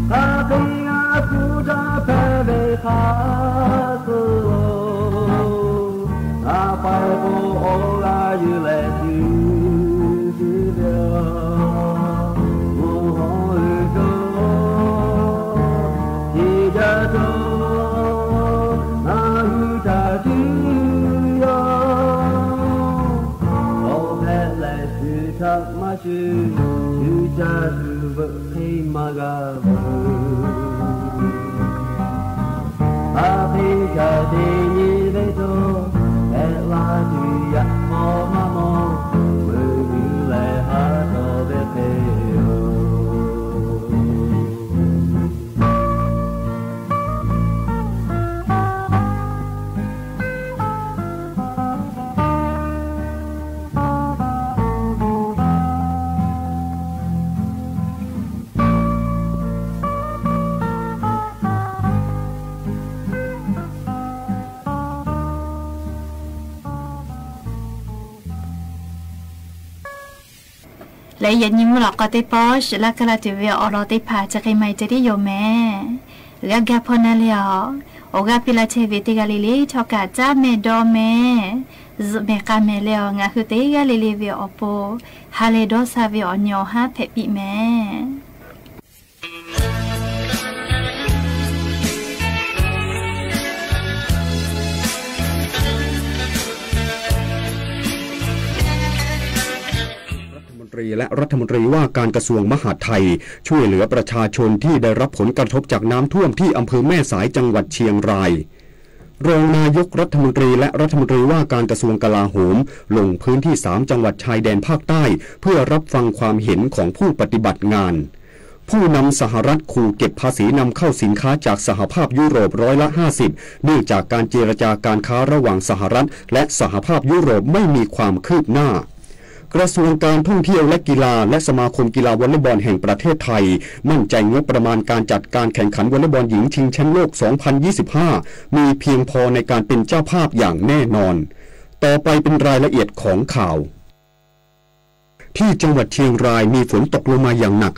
Hk'aˬ hk'e a hpu dawˇ hpehꞈ ve hk'a shuˍ lo, a paiˍ k'o awˬ g'aˇ yuˬ leh tuˬ tuˬ ve yoˬ. Mvuhˇ hawˉ uiˍ cawˬ, uiˍ jaˇ cawˬ, a hu caˇ tuˬ yoˬ. Awˬ hpehꞈ leh shu htaꞈ maˇ shu, shu caˇ shu veuꞈ hk'e maˇ g'a veuꞈ. Leh yaꞈ nyi mvuhˇ lawꞈ k'aw teˇ pawˆ shiˍ laˇ kaˇ laˇ tuˬ ve awˬ lawn teˇ hpaˍ chi hk'e maˇ heˆ ceh tiˉ yoˬ mehˍ. G'a gaˇ hpawˇ na leh awˬ, awˬ g'aˇ piˇ laˇ chehˇ ve teˇ g'aˇ le le htawˇ kaꞈ caˉ mehˍ dawˇ mehˍ, zuhꞈ mehˍ k'a mehˍ leh awˬ, ngaˬ hui teˇ g'aˇ le le ve awˬ pon ha lehˬ dawˇ sha ve awˬ nyi awˬ haˉ hpehꞈ piˇ mehˍ. รัฐมนตรีและรัฐมนตรีว่าการกระทรวงมหาดไทย ช่วยเหลือประชาชนที่ได้รับผลกระทบจากน้ำท่วมที่อำเภอแม่สายจังหวัดเชียงราย รองนายกรัฐมนตรีและรัฐมนตรีว่าการกระทรวงกลาโหม ลงพื้นที่สามจังหวัดชายแดนภาคใต้ เพื่อรับฟังความเห็นของผู้ปฏิบัติงาน ผู้นำสหรัฐขู่เก็บภาษีนำเข้าสินค้าจากสหภาพยุโรปร้อยละห้าสิบ เนื่องจากการเจรจาการค้าระหว่างสหรัฐและสหภาพยุโรปไม่มีความคืบหน้า กระทรวงการท่องเที่ยวและกีฬาและสมาคมกีฬาวอลเลย์บอลแห่งประเทศไทย มั่นใจงบประมาณการจัดการแข่งขันวอลเลย์บอลหญิงชิงแชมป์โลก สองพันยี่สิบห้า มีเพียงพอในการเป็นเจ้าภาพอย่างแน่นอน ต่อไปเป็นรายละเอียดของข่าว ที่จังหวัดเชียงรายมีฝนตกลงมาอย่างหนัก